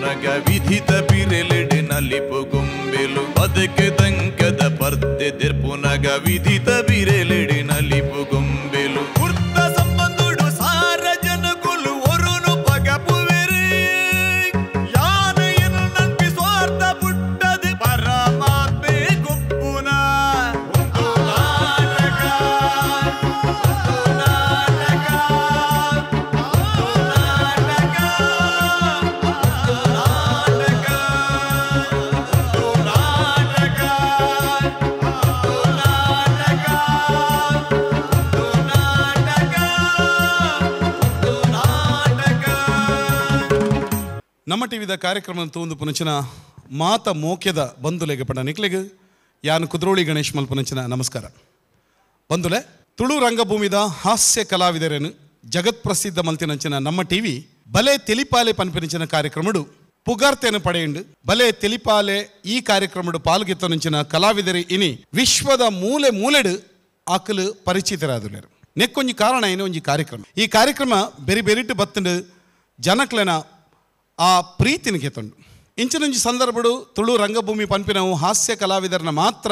ದೆರ್ಪುನಗ ವಿಧಿತ ಬಿರೆಲೆಡೆ ನಲಿಪು ಗೊಂಬೆಲು ಬದುಕು ದಂಕದ ಪರ್ದೆ ದೆರ್ಪುನಗ ವಿಧಿತ ಬಿರೆಲೆಡೆ ನಲಿಪು ಗೊಂಬೆಲು ಕುರ್ತ ಸಂಬಂಧುಡು ಸಾರ ಜನಕುಲು ಒರುನು ಪಗಪುವೆರೆ ಯಾನು ಎನ್ನು ನಂಬಿ ಸ್ವಾರ್ಥ ಪುಟ್ಟದು ಪರಮಾತ್ಮೆ ಗುಪ್ಪುನ ಒಂದು ನಾಟಕ ಒಂದು ನಾಟಕ ಒಂದು ನಾಟಕ ಒಂದು ನಾಟಕ ಒಂದು ನಾಟಕ ಒಂದು ನಾಟಕ ಒಂದು ನಾಟಕ. ನಮ್ಮ ಟಿವಿದ ಕಾರ್ಯಕ್ರಮ ತೂಂದು ಪುನಚಿನ ಮಾತ ಮೋಕ್ಯದ ಬಂಧುಲೆಗೆ ಪಂಡ ನಿಕ್ಲೆಗ್ ಯಾನ್ ಕುದ್ರೋಳಿ ಗಣೇಶ್ ಮಲ್ಪುನಂಚಿನ ನಮಸ್ಕಾರ. ಬಂಧುಲೆ, ತುಳು ರಂಗಭೂಮಿದ ಹಾಸ್ಯ ಕಲಾವಿದರೇನು ಜಗತ್ ಪ್ರಸಿದ್ಧ ಮಲ್ತಿನಂಚಿನ ನಮ್ಮ ಟಿವಿ ಬಲೆ ತೆಲಿಪಾಲೆ ಪನ್ಪಿನಂಚಿನ ಕಾರ್ಯಕ್ರಮಡು ಪುಗಾರ್ತೆಯನ್ನು ಪಡೆಯುಂಡು. ಬಲೆ ತೆಲಿಪಾಲೆ ಈ ಕಾರ್ಯಕ್ರಮಡು ಪಾಲ್ಗೆತ್ತನಂಚಿನ ಕಲಾವಿದರೆ ಇನಿ ವಿಶ್ವದ ಮೂಲೆ ಮೂಲೆಡು ಆಕಲು ಪರಿಚಿತರಾದುಲೇರು. ನೆಕ್ಕೊಂಜಿ ಕಾರಣ ಏನು ಒಂಜಿ ಕಾರ್ಯಕ್ರಮ. ಈ ಕಾರ್ಯಕ್ರಮ ಬೆರಿ ಬೆರಿಟು ಬತ್ತಂಡು ಜನಕ್ಲೆನ ಆ ಪ್ರೀತಿನ ಗೆತ್ತುಂಡು. ಇಂಚಿನೊಂಜಿ ಸಂದರ್ಭಡು ತುಳು ರಂಗಭೂಮಿ ಪನ್ಪಿನವು ಹಾಸ್ಯ ಕಲಾವಿದರನ್ನ ಮಾತ್ರ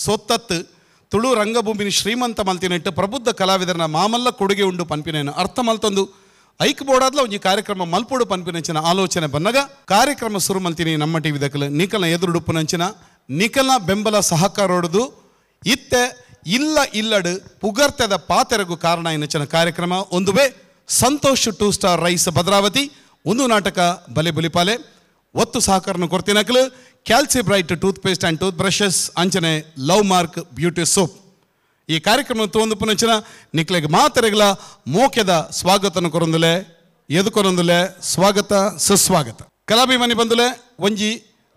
ಸೊತ್ತತ್ತು ತುಳು ರಂಗಭೂಮಿನ ಶ್ರೀಮಂತ ಮಲ್ತಿನೆಟ್ಟು ಪ್ರಬುದ್ಧ ಕಲಾವಿದರನ್ನ ಮಾಮಲ್ಲ ಕೊಡುಗೆ ಉಂಡು ಪನ್ಪಿನೇನು ಅರ್ಥ ಮಲ್ತೊಂದು ಐಕ್ ಬೋಡಾದ್ಲ ಒಂಜಿ ಕಾರ್ಯಕ್ರಮ ಮಲ್ಪೋಡು ಪನ್ಪಿನಂಚಿನ ಆಲೋಚನೆ ಬನ್ನಗ ಕಾರ್ಯಕ್ರಮ ಸುರು ಮಲ್ತಿನಿ ನಮ್ಮ ಟಿವಿ ದಕಲು ನಿಕಲ್ನ ಎದುರುಡುಪ್ಪುನಂಚಿನ ನಿಕಲ್ನ ಬೆಂಬಲ ಸಹಕಾರೋಡುದು ಇತ್ತೆ ಇಲ್ಲ ಇಲ್ಲಡು ಪುಗರ್ತೆದ ಪಾತೆರಗು ಕಾರಣ ಎನ್ನಚಿನ ಕಾರ್ಯಕ್ರಮ ಒಂದುವೆ ಸಂತೋಷ್ 2 ಸ್ಟಾರ್ ರೈಸ್ ಭದ್ರಾವತಿ ಒಂದು ನಾಟಕ ಬಲೆ ಬುಲಿಪಾಲೆ ಒತ್ತು ಸಹಕಾರನ ಕೊರ್ತಿನಕಲು Calci Bright toothpaste and toothbrushes ಅಂಚನೆ love mark beauty soap. ಈ ಕಾರ್ಯಕ್ರಮ ತೋಂದು ಪುನಂಚಿನ ನಿಕ್ಲೆಗ್ ಮಾತರೆಗಳ ಮೋಕ್ಯದ ಸ್ವಾಗತನ ಕೊರೊಂದುಲೆ ಎದುಕೊರೊಂದುಲೆ ಸ್ವಾಗತ ಸುಸ್ವಾಗತ. ಕಲಾಭಿಮಾನಿ ಬಂದುಲೆ ಒಂಜಿ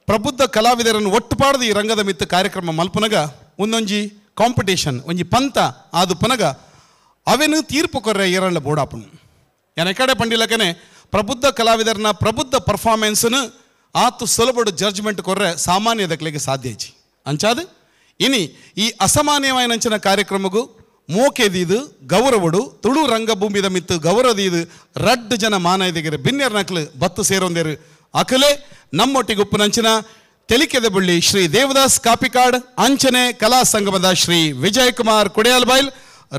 ಪ್ರಬುದ್ಧ ಕಲಾವಿದರನ್ನು ಒಟ್ಟುಪಾಡದು ಈ ರಂಗದ ಮಿತ್ತು ಕಾರ್ಯಕ್ರಮ ಮಲ್ಪನಗ ಒಂದೊಂಜಿ ಕಾಂಪಿಟೇಷನ್ ಒಂಜಿ ಪಂತ ಆದು ಪನಗ ಅವೇನು ತೀರ್ಪು ಕೊರ್ರೆ ಏರಳ್ಳ ಬೋಡಾಪನು. ಯಾನ ಕಡೆ ಪಂಡಿಲಕನೆ ಪ್ರಬುದ್ಧ ಕಲಾವಿದರನ್ನ ಪ್ರಬುದ್ಧ ಪರ್ಫಾರ್ಮೆನ್ಸ್ನು ಆತು ಸುಲಭಡು ಜಡ್ಜ್ಮೆಂಟ್ ಕೊರ್ರೆ ಸಾಮಾನ್ಯ ದಕ್ಲೆಗೆ ಸಾಧ್ಯ ಇಜ್ಜಿ. ಅಂಚಾದು ಇನಿ ಈ ಅಸಾಮಾನ್ಯವಾಯಿನಂಚಿನ ಕಾರ್ಯಕ್ರಮಗೂ ಮೋಕೆದೀದು ಗೌರವಡು ತುಳು ರಂಗಭೂಮಿದ ಮಿತ್ತು ಗೌರವದೀದು ರಡ್ಡು ಜನ ಮಾನೈದಿಗೆರೆ ಬಿನ್ನೆರ್ ನಕ್ಲು ಬತ್ತು ಸೇರೊಂದೇರು ಅಕಲೆ ನಮ್ಮೊಟ್ಟಿಗೆ ಉಪ್ಪುನಂಚಿನ ತೆಲಿಕೆದ ಬುಳ್ಳಿ ಶ್ರೀ ದೇವದಾಸ್ ಕಾಪಿಕಾಡ್ ಅಂಚನೆ ಕಲಾ ಸಂಗಮದ ಶ್ರೀ ವಿಜಯಕುಮಾರ್ ಕುಡಿಯಾಲ್ಬೈಲ್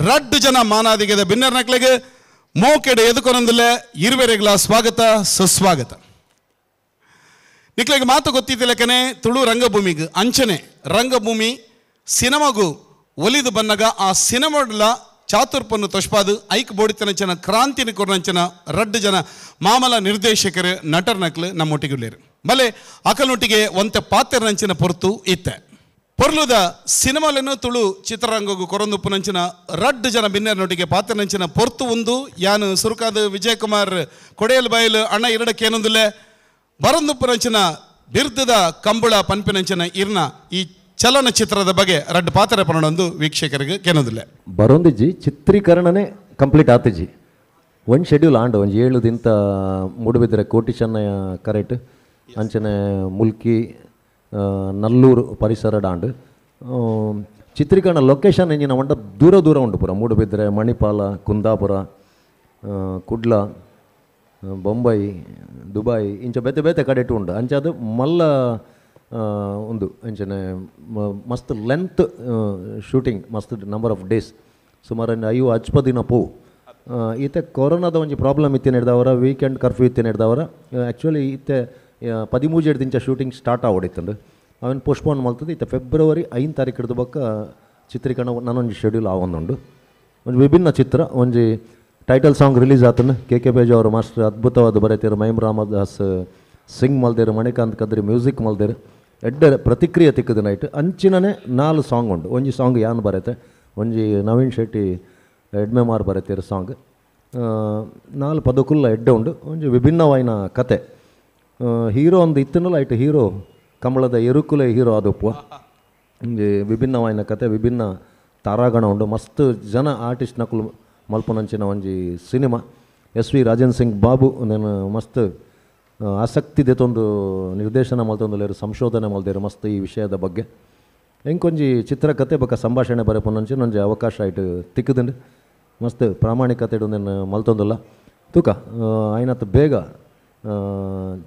ರಡ್ಡು ಜನ ಮಾನಾದಿಗೆದ ಬಿನ್ನೆರ್ ನಕ್ಲೆಗೆ ಮೋಕೆಡೆ ಎದುಕೊನೊಂದುಲೆ ಇರುವೆರೆಗಳ ಸ್ವಾಗತ ಸುಸ್ವಾಗತ. ನಿಕ್ಲೆಗೆ ಮಾತು ಗೊತ್ತಿದ್ದಿಲ್ಲಕನೆ ತುಳು ರಂಗಭೂಮಿಗೆ ಅಂಚನೆ ರಂಗಭೂಮಿ ಸಿನಿಮಾಗೂ ಒಲಿದು ಬನ್ನಗ ಆ ಸಿನಿಮಾಡ್ಲ ಚಾತುರ್ಪನ್ನು ತೊಷ್ಪಾದು ಐಕ್ ಬೋಡಿತನಂಚನ ಕ್ರಾಂತಿನ ಕೊರನಂಚನ ರಡ್ಡು ಜನ ಮಾಮಲ ನಿರ್ದೇಶಕರು ನಟರ್ ನಕ್ಲು ನಮ್ಮೊಟ್ಟಿಗೆ ಬಲೆ ಅಕಲೊಟ್ಟಿಗೆ ಒಂತೆ ಪಾತ್ರರಂಚಿನ ಪೊರ್ತು ಇತ್ತೆ. ಪೊರ್ಲುದ ಸಿನಿಮಾಲೆನ್ನು ತುಳು ಚಿತ್ರರಂಗಗೂ ಕೊರೊಂದುಪ್ಪುನಂಚಿನ ರಡ್ಡು ಜನ ಬಿನ್ನೆರ್ನೊಟ್ಟಿಗೆ ಪಾತ್ರನಂಚಿನ ಪೊರ್ತು ಒಂದು ಯಾನು ಸುರುಕಾದ ವಿಜಯಕುಮಾರ್ ಕೊಡೆಯಲ್ ಬಯಲು ಅಣ್ಣ ಎರಡಕ್ಕೇನೊಂದುಲೆ ಬರಂದುಪ್ಪುನಂಚಿನ ಬಿರ್ದದ ಕಂಬಳ ಪನ್ಪಿನಂಚಿನ ಇರ್ನ ಈ ಚಲನಚಿತ್ರದ ಬಗ್ಗೆ ರಡ್ಡು ಪಾತ್ರ ಪನ್ನೊಂದು ವೀಕ್ಷಕರಿಗೆ ಕೇನೊಂದಿಲ್ಲ. ಬರೊಂದಿಜ್ಜಿ ಚಿತ್ರೀಕರಣನೇ ಕಂಪ್ಲೀಟ್ ಆತಿಜ್ಜಿ. ಒಂದು ಶೆಡ್ಯೂಲ್ ಆಂಡು ಒಂಜಿ 7 ದಿನದ ಮೂಡುಬಿದ್ರೆ ಕೋಟಿ ಚೆನ್ನಯ್ಯ ಕರೆಕ್ಟ್ ಅಂಚನೆ ಮುಲ್ಕಿ ನಲ್ಲೂರು ಪರಿಸರ ಡಾಂಡು ಚಿತ್ರೀಕರಣ ಲೊಕೇಶನ್ ಎಂಜಿನ ಒಂಡ ದೂರ ದೂರ ಉಂಟು ಪೂರ ಮೂಡುಬಿದ್ರೆ ಮಣಿಪಾಲ ಕುಂದಾಪುರ ಕುಡ್ಲ ಬೊಂಬೈ ದುಬೈ ಇಂಚ ಬೇತೆ ಬೇತೆ ಕಡೆಟು ಉಂಡು. ಅಂಚ ಅದು ಮಲ್ಲ ಒಂದು ಅಂಚನೆ ಮಸ್ತ್ ಲೆಂತ್ ಶೂಟಿಂಗ್ ಮಸ್ತ್ number of days ಸುಮಾರು 50 ದಿನ ಪೋವು. ಈತೆ ಕೊರೋನಾದ ಒಂಜಿ ಪ್ರಾಬ್ಲಮ್ ಇತ್ತೆ ಹಿಡ್ದವರ ವೀಕೆಂಡ್ ಕರ್ಫ್ಯೂ ಇತ್ತೆ ಹಿಡ್ದವರ ಆ್ಯಕ್ಚುಲಿ ಈತೆ 13 ದಿಂಚ ಶೂಟಿಂಗ್ ಸ್ಟಾರ್ಟ್ ಆವಡಿತ್ತಂಡು ಅವನ್ ಪೋಸ್ಟ್ಪೋನ್ ಮಾಡ್ತದೆ. ಈತ ಫೆಬ್ರವರಿ 5 ತಾರೀಕು ಹಿಡಿದು ಬಕ್ಕ ಚಿತ್ರೀಕರಣ ನಾನೊಂಜಿ ಶೆಡ್ಯೂಲ್ ಆವೊಂದುಂಡು. ಒಂಜಿ ವಿಭಿನ್ನ ಚಿತ್ರ ಒಂಜಿ title song release ಆತನ ಕೆ ಕೆ ಬೇಜ ಅವರು ಮಾಸ್ಟರ್ ಅದ್ಭುತವಾದ ಬರೆತೀರು ಮೈಮ್ ರಾಮದಾಸ್ ಸಿಂಗ್ ಮಲ್ದೇರು ಮಣಿಕಾಂತ್ ಕದ್ರಿ ಮ್ಯೂಸಿಕ್ ಮಲ್ದೇರು ಎಡ್ಡ ಪ್ರತಿಕ್ರಿಯೆ ತಿಕ್ಕದ ನೈಟ್ ಅಂಚಿನನೇ 4 ಸಾಂಗ್ ಉಂಟು. ಒಂಜಿ ಸಾಂಗ್ ಯಾನ್ ಬರೆತೆ ಒಂಜಿ ನವೀನ್ ಶೆಟ್ಟಿ ಎಡ್ಮೆಮಾರ್ ಬರೆತೀರು ಸಾಂಗ್ 4 ಪದಕುಲ್ಲ ಎಡ್ಡೆ ಉಂಡು. ಒಂಜಿ ವಿಭಿನ್ನವಾಯಿನ ಕತೆ ಹೀರೋ ಒಂದು ಇತ್ತನಲ್ಲ ಐಟ್ ಹೀರೋ ಕಮಲದ ಎರುಕುಲೆ ಹೀರೋ ಆದೊಪ್ಪುವ ಒಂಜಿ ವಿಭಿನ್ನವಾಯಿನ ಕತೆ ವಿಭಿನ್ನ ತಾರಾಗಣ ಉಂಡು. ಮಸ್ತ್ ಜನ ಆರ್ಟಿಸ್ಟ್ ನಕುಲು ಮಲ್ಪುನಂಚಿನ ಒಂಜಿ cinema. S V Rajan Singh Babu నేను ಮಸ್ತ್ ಆಸಕ್ತಿ ದೆತ್ತೊಂದು ನಿರ್ದೇಶನ ಮಲ್ತೊಂದುಲ್ಲೇರು ಸಂಶೋಧನೆ ಮಲ್ದೇರು ಮಸ್ತ್ ಈ ವಿಷಯದ ಬಗ್ಗೆ ಎಂಕೊಂಜಿ ಚಿತ್ರಕಥೆ ಬೊಕ್ಕ ಸಂಭಾಷಣೆ ಬರೆಪುನಂಚಿನ ಒಂಜಿ ಅವಕಾಶ ಐಟ್ ತಿಕ್ಕುದುಂಡು. ಮಸ್ತ್ ಪ್ರಾಮಾಣಿಕತೆ ನಾನು ಮಲ್ತೊಂದುಲ್ಲ ತೂಕ ಆಯ್ನತ್ ಬೇಗ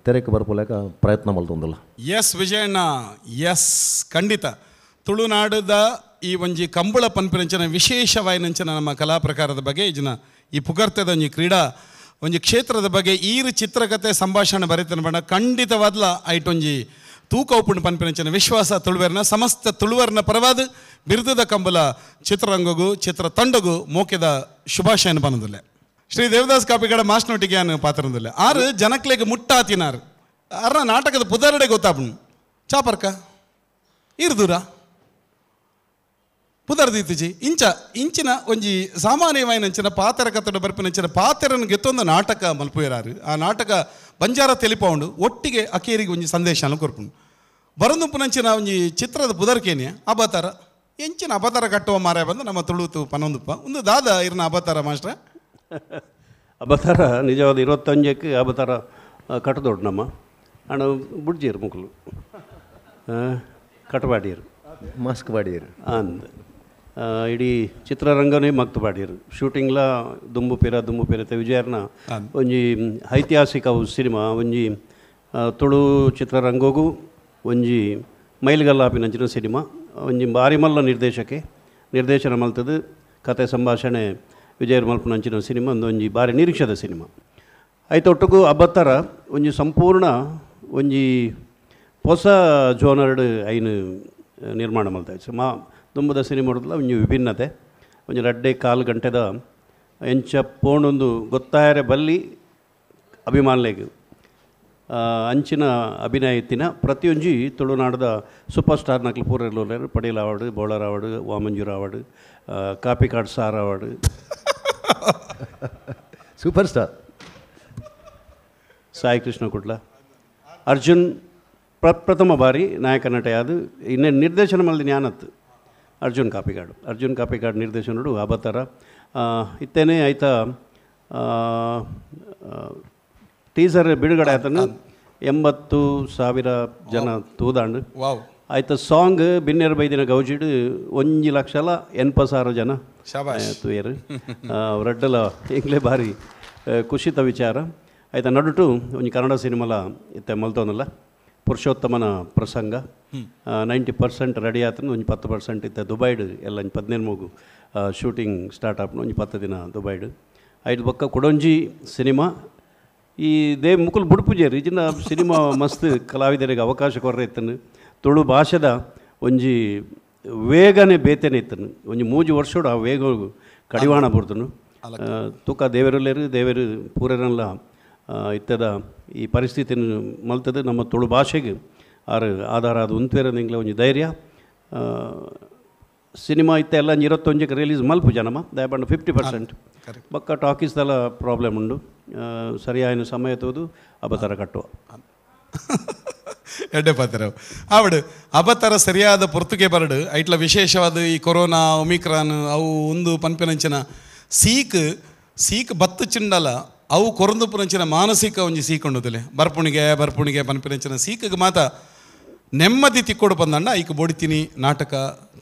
ತೆರೆಕ್ ಬರ್ಪುಲೆಕ ಪ್ರಯತ್ನ ಮಲ್ತೊಂದುಲ್ಲ. ಎಸ್ ವಿಜಯಣ್ಣ, ಎಸ್ ಖಂಡಿತ ತುಳುನಾಡದ ಈ ಒಂಜಿ ಕಂಬುಳ ಪನ್ಪಿನಂಚಿನ ವಿಶೇಷವಾಯಿನಂಚಿನ ನಮ್ಮ ಕಲಾ ಪ್ರಕಾರದ ಬಗ್ಗೆ ಇಜಿನ ಈ ಪುಗರ್ತೆದ ಒಂಜಿ ಕ್ರೀಡಾ ಒಂಜಿ ಕ್ಷೇತ್ರದ ಬಗ್ಗೆ ಈರು ಚಿತ್ರಕಥೆ ಸಂಭಾಷಣೆ ಬರೀತನ ಬಣ್ಣ ಖಂಡಿತವಾದ್ಲ ಐಟೊಂಜಿ ತೂಕ ಉಪ್ಪುಂಡು ಪನ್ಪಿನಂಚಿನ ವಿಶ್ವಾಸ ತುಳುವೆರ್ನ ಸಮಸ್ತ ತುಳುವರ್ನ ಪರವಾದ ಬಿರುದದ ಕಂಬುಲ ಚಿತ್ರರಂಗಗೂ ಚಿತ್ರ ತಂಡಗೂ ಮೋಕೆದ ಶುಭಾಶಯನ ಪನ್ನದಿಲ್ಲ. ಶ್ರೀ ದೇವದಾಸ್ ಕಾಪಿಗಡ ಮಾಸ್ನೊಟ್ಟಿಗೆ ಅನ್ನು ಪಾತ್ರದಿಲ್ಲ ಆರು ಜನಕ್ಲೆಗೆ ಮುಟ್ಟಾತಿನಾರು ಅರ್ನ ನಾಟಕದ ಪುದರಡೆ ಗೊತ್ತಾಪುಂಡು ಚಾಪರ್ಕ ಇರ್ದೂರ ಪುದರ್ದೀತಿಜಿ ಇಂಚ ಇಂಚಿನ ಒಂಜಿ ಸಾಮಾನ್ಯವಾಯಿನಂಚಿನ ಪಾತ್ರ ಕತ್ತಡ ಬರ್ಪಿನಂಚಿನ ಪಾತ್ರನ ಗೆತ್ತೊಂದು ನಾಟಕ ಮಲ್ಪುಯರಾರು ಆ ನಾಟಕ ಬಂಜಾರ ತೆಲಿಪೌಂಡು ಒಟ್ಟಿಗೆ ಅಕೇರಿಗೆ ಒಂಜಿ ಸಂದೇಶನ ಕೊರ್ಪುಂಡು ಬರಂದುಪ್ಪುನಂಚಿನ ಒಂಜಿ ಚಿತ್ರದ ಪುದರ್ಕೇನೆ ಅಬತಾರ ಎಂಚಿನ ಅಬತಾರ ಕಟ್ಟುವ ಮಾರಾಯ ಬಂದು ನಮ್ಮ ತುಳುತು ಪನೊಂದುಪ್ಪ ಒಂದು ದಾದ ಇರ್ನ ಅಬತಾರ ಮಾಸ್ಟ್ರ. ಅಬತಾರ ನಿಜವಾದ 25ಕ್ಕೆ ಅಬತಾರ ಕಟ್ಟದೊಡ್ಡು ನಮ್ಮ ಅಣ್ಣ ಬುಡ್ಜಿರು ಮುಕ್ಕಲು ಕಟವಾಡಿಯರು ಮಾಸ್ಕ್ ಬಾಡಿಯರು ಅಂದ್ ಇಡೀ ಚಿತ್ರರಂಗನೇ ಮಕ್ತು ಬಾಡಿಯರು ಶೂಟಿಂಗ್ಲ ದುಂಬು ಪೀರ ದುಂಬು ಪೀರತೆ ವಿಜಯರ್ನ ಒಂಜಿ ಐತಿಹಾಸಿಕ ಸಿನಿಮಾ ಒಂಜಿ ತುಳು ಚಿತ್ರರಂಗಗೂ ಒಂಜಿ ಮೈಲ್ಗಲ್ಲಾಪಿನಂಚಿನ ಸಿನಿಮಾ ಒಂಜಿ ಬಾರಿ ಮಲ್ಲ ನಿರ್ದೇಶಕೆ ನಿರ್ದೇಶನ ಮಲ್ತದು ಕತೆ ಸಂಭಾಷಣೆ ವಿಜಯರ್ ಮಲ್ಪನಂಚಿನ ಸಿನಿಮಾ ಒಂದೊಂಜಿ ಬಾರಿ ನಿರೀಕ್ಷೆದ ಸಿನಿಮಾ ಐತೊಟ್ಟುಗು ಅಬ್ಬತ್ತರ ಒಂಜಿ ಸಂಪೂರ್ಣ ಒಂಜಿ ಹೊಸ ಜೋನರ್ಡ್ ಐನು ನಿರ್ಮಾಣ ಮಲ್ತಾಯ್ತು ಮಾ ದುಂಬದ ಸಿನಿಮಾ ಒಂಜಿ ವಿಭಿನ್ನತೆ ಒಂಜಿ ರಡ್ಡೆ ಕಾಲು ಗಂಟೆದ ಎಂಚ ಪೋಣೊಂದು ಗೊತ್ತಾಯರೆ ಬಲ್ಲಿ ಅಭಿಮಾನಿಲೆಗ್ ಅಂಚಿನ ಅಭಿನಯ ಇತ್ತಿನ ಪ್ರತಿಯೊಂಜಿ ತುಳುನಾಡದ ಸೂಪರ್ ಸ್ಟಾರ್ ನಕ್ಲು ಪೂರೆರ್ಲು Padil award Bolar award Vamanjoor award Kapikad sir award super star Sai Krishna Kudla Arjun ಪ್ರಥಮ ಬಾರಿ ನಾಯಕ ನಟೆಯಾದ ಇನ್ನೇ ನಿರ್ದೇಶನ ಮಲ್ದಿ ಜ್ಞಾನತ್ತು ಅರ್ಜುನ್ ಕಾಪಿಕಾಡು ಅರ್ಜುನ್ ಕಾಪಿಕಾಡು ನಿರ್ದೇಶನಡು ಅಬತಾರ ಇತ್ತೇನೆ ಆಯ್ತಾ ಟೀಸರ್ ಬಿಡುಗಡೆ ಆತನು 80,000 ಜನ ತೂದಾಂಡು ಆಯ್ತ ಸಾಂಗ್ ಬಿನ್ನೆರ್ ಬೈದಿನ ಗೌಜಿಡು 1,80,000 ಜನ ತೂಯರು ರಡ್ಡಲ ಇಂಗ್ಲೇ ಭಾರಿ ಖುಷಿತ ವಿಚಾರ ಆಯ್ತಾ. ನಡುಟು ಒಂಜಿ ಕನ್ನಡ ಸಿನಿಮಾಲ ಇತ್ತೆ ಮಲ್ತೋನಲ್ಲ ಪುರುಷೋತ್ತಮನ ಪ್ರಸಂಗ 90% ರೆಡಿ ಆತನು ಒಂಜಿ 10% ಇತ್ತೆ ದುಬೈಡ್ ಎಲ್ಲ ಒಂಜಿ 15 ಮೂಗು ಶೂಟಿಂಗ್ ಸ್ಟಾರ್ಟ್ ಆಪ್ನು ಒಂಜಿ 10 ದಿನ ದುಬೈಡ್ ಐದು ಬೊಕ್ಕ ಕೊಡೊಂಜಿ ಸಿನಿಮಾ ಈ they Mukul ಬುಡ್ಪುಜೇರು ಇಜಿನ ಸಿನಿಮಾ ಮಸ್ತ್ ಕಲಾವಿದರಿಗೆ ಅವಕಾಶ ಕೊರ್ರೆ ಇತ್ತನು ತುಳು ಭಾಷೆದ ಒಂಜಿ ವೇಗನೆ ಬೇತೇನೆ ಇತ್ತನು ಒಂಜಿ 3 ವರ್ಷಡು ಆ ವೇಗ ಕಡಿವಾಣ ಬರ್ತನು ತೂಕ ದೇವರಲ್ಲೇರು ದೇವರು ಪೂರನಲ್ಲ ಇತ್ತದ ಈ ಪರಿಸ್ಥಿತಿಯನ್ನು ಮಲ್ತದೆ ನಮ್ಮ ತುಳು ಭಾಷೆಗೆ ಆರು ಆಧಾರ ಅದು ಉಂತ್ವೇರ ಒಂಜಿ ಧೈರ್ಯ ಸಿನಿಮಾ ಇತ್ತೆ ಎಲ್ಲ 21ಕ್ಕೆ ರಿಲೀಸ್ ಮಲ್ಪು ಜನಮ ದಯಪಂಡ 50% ಬಕ್ಕ ಟಾಕೀಸ್ದೆಲ್ಲ ಪ್ರಾಬ್ಲಮ್ ಉಂಡು ಸರಿಯಾದ ಸಮಯ ತೋದು ಅಬತಾರ ಕಟ್ಟುವ ಎಡ್ಡೆ ಪಾತ್ರ ಆವಡು ಅಬತಾರ ಸರಿಯಾದ ಪೊರ್ತುಗೆ ಬರಡು ಐಟ್ಲ ವಿಶೇಷವಾದ ಈ ಕೊರೋನಾ ಒಮಿಕ್ರಾನ್ ಅವು ಒಂದು ಪನ್ಪಿನಂಚಿನ ಸೀಕ್ ಸೀಕ್ ಬತ್ತು ಚಿಂಡಲ ಅವು ಕೊರಂದುಪುರಂಚಿನ ಮಾನಸಿಕ ಒಂಜಿ ಸೀಕೊಂಡುದಿಲ್ಲ ಬರ್ಪುಣಿಗೆ ಬರ್ಪುಣಿಗೆ ಪನ್ಪಿನಂಚಿನ ಸೀಕಿಗೆ ಮಾತ ನೆಮ್ಮದಿ ತಿಕ್ಕೋಡು ಬಂದಂಡ ಐಕ್ ಬೋಡಿತೀನಿ ನಾಟಕ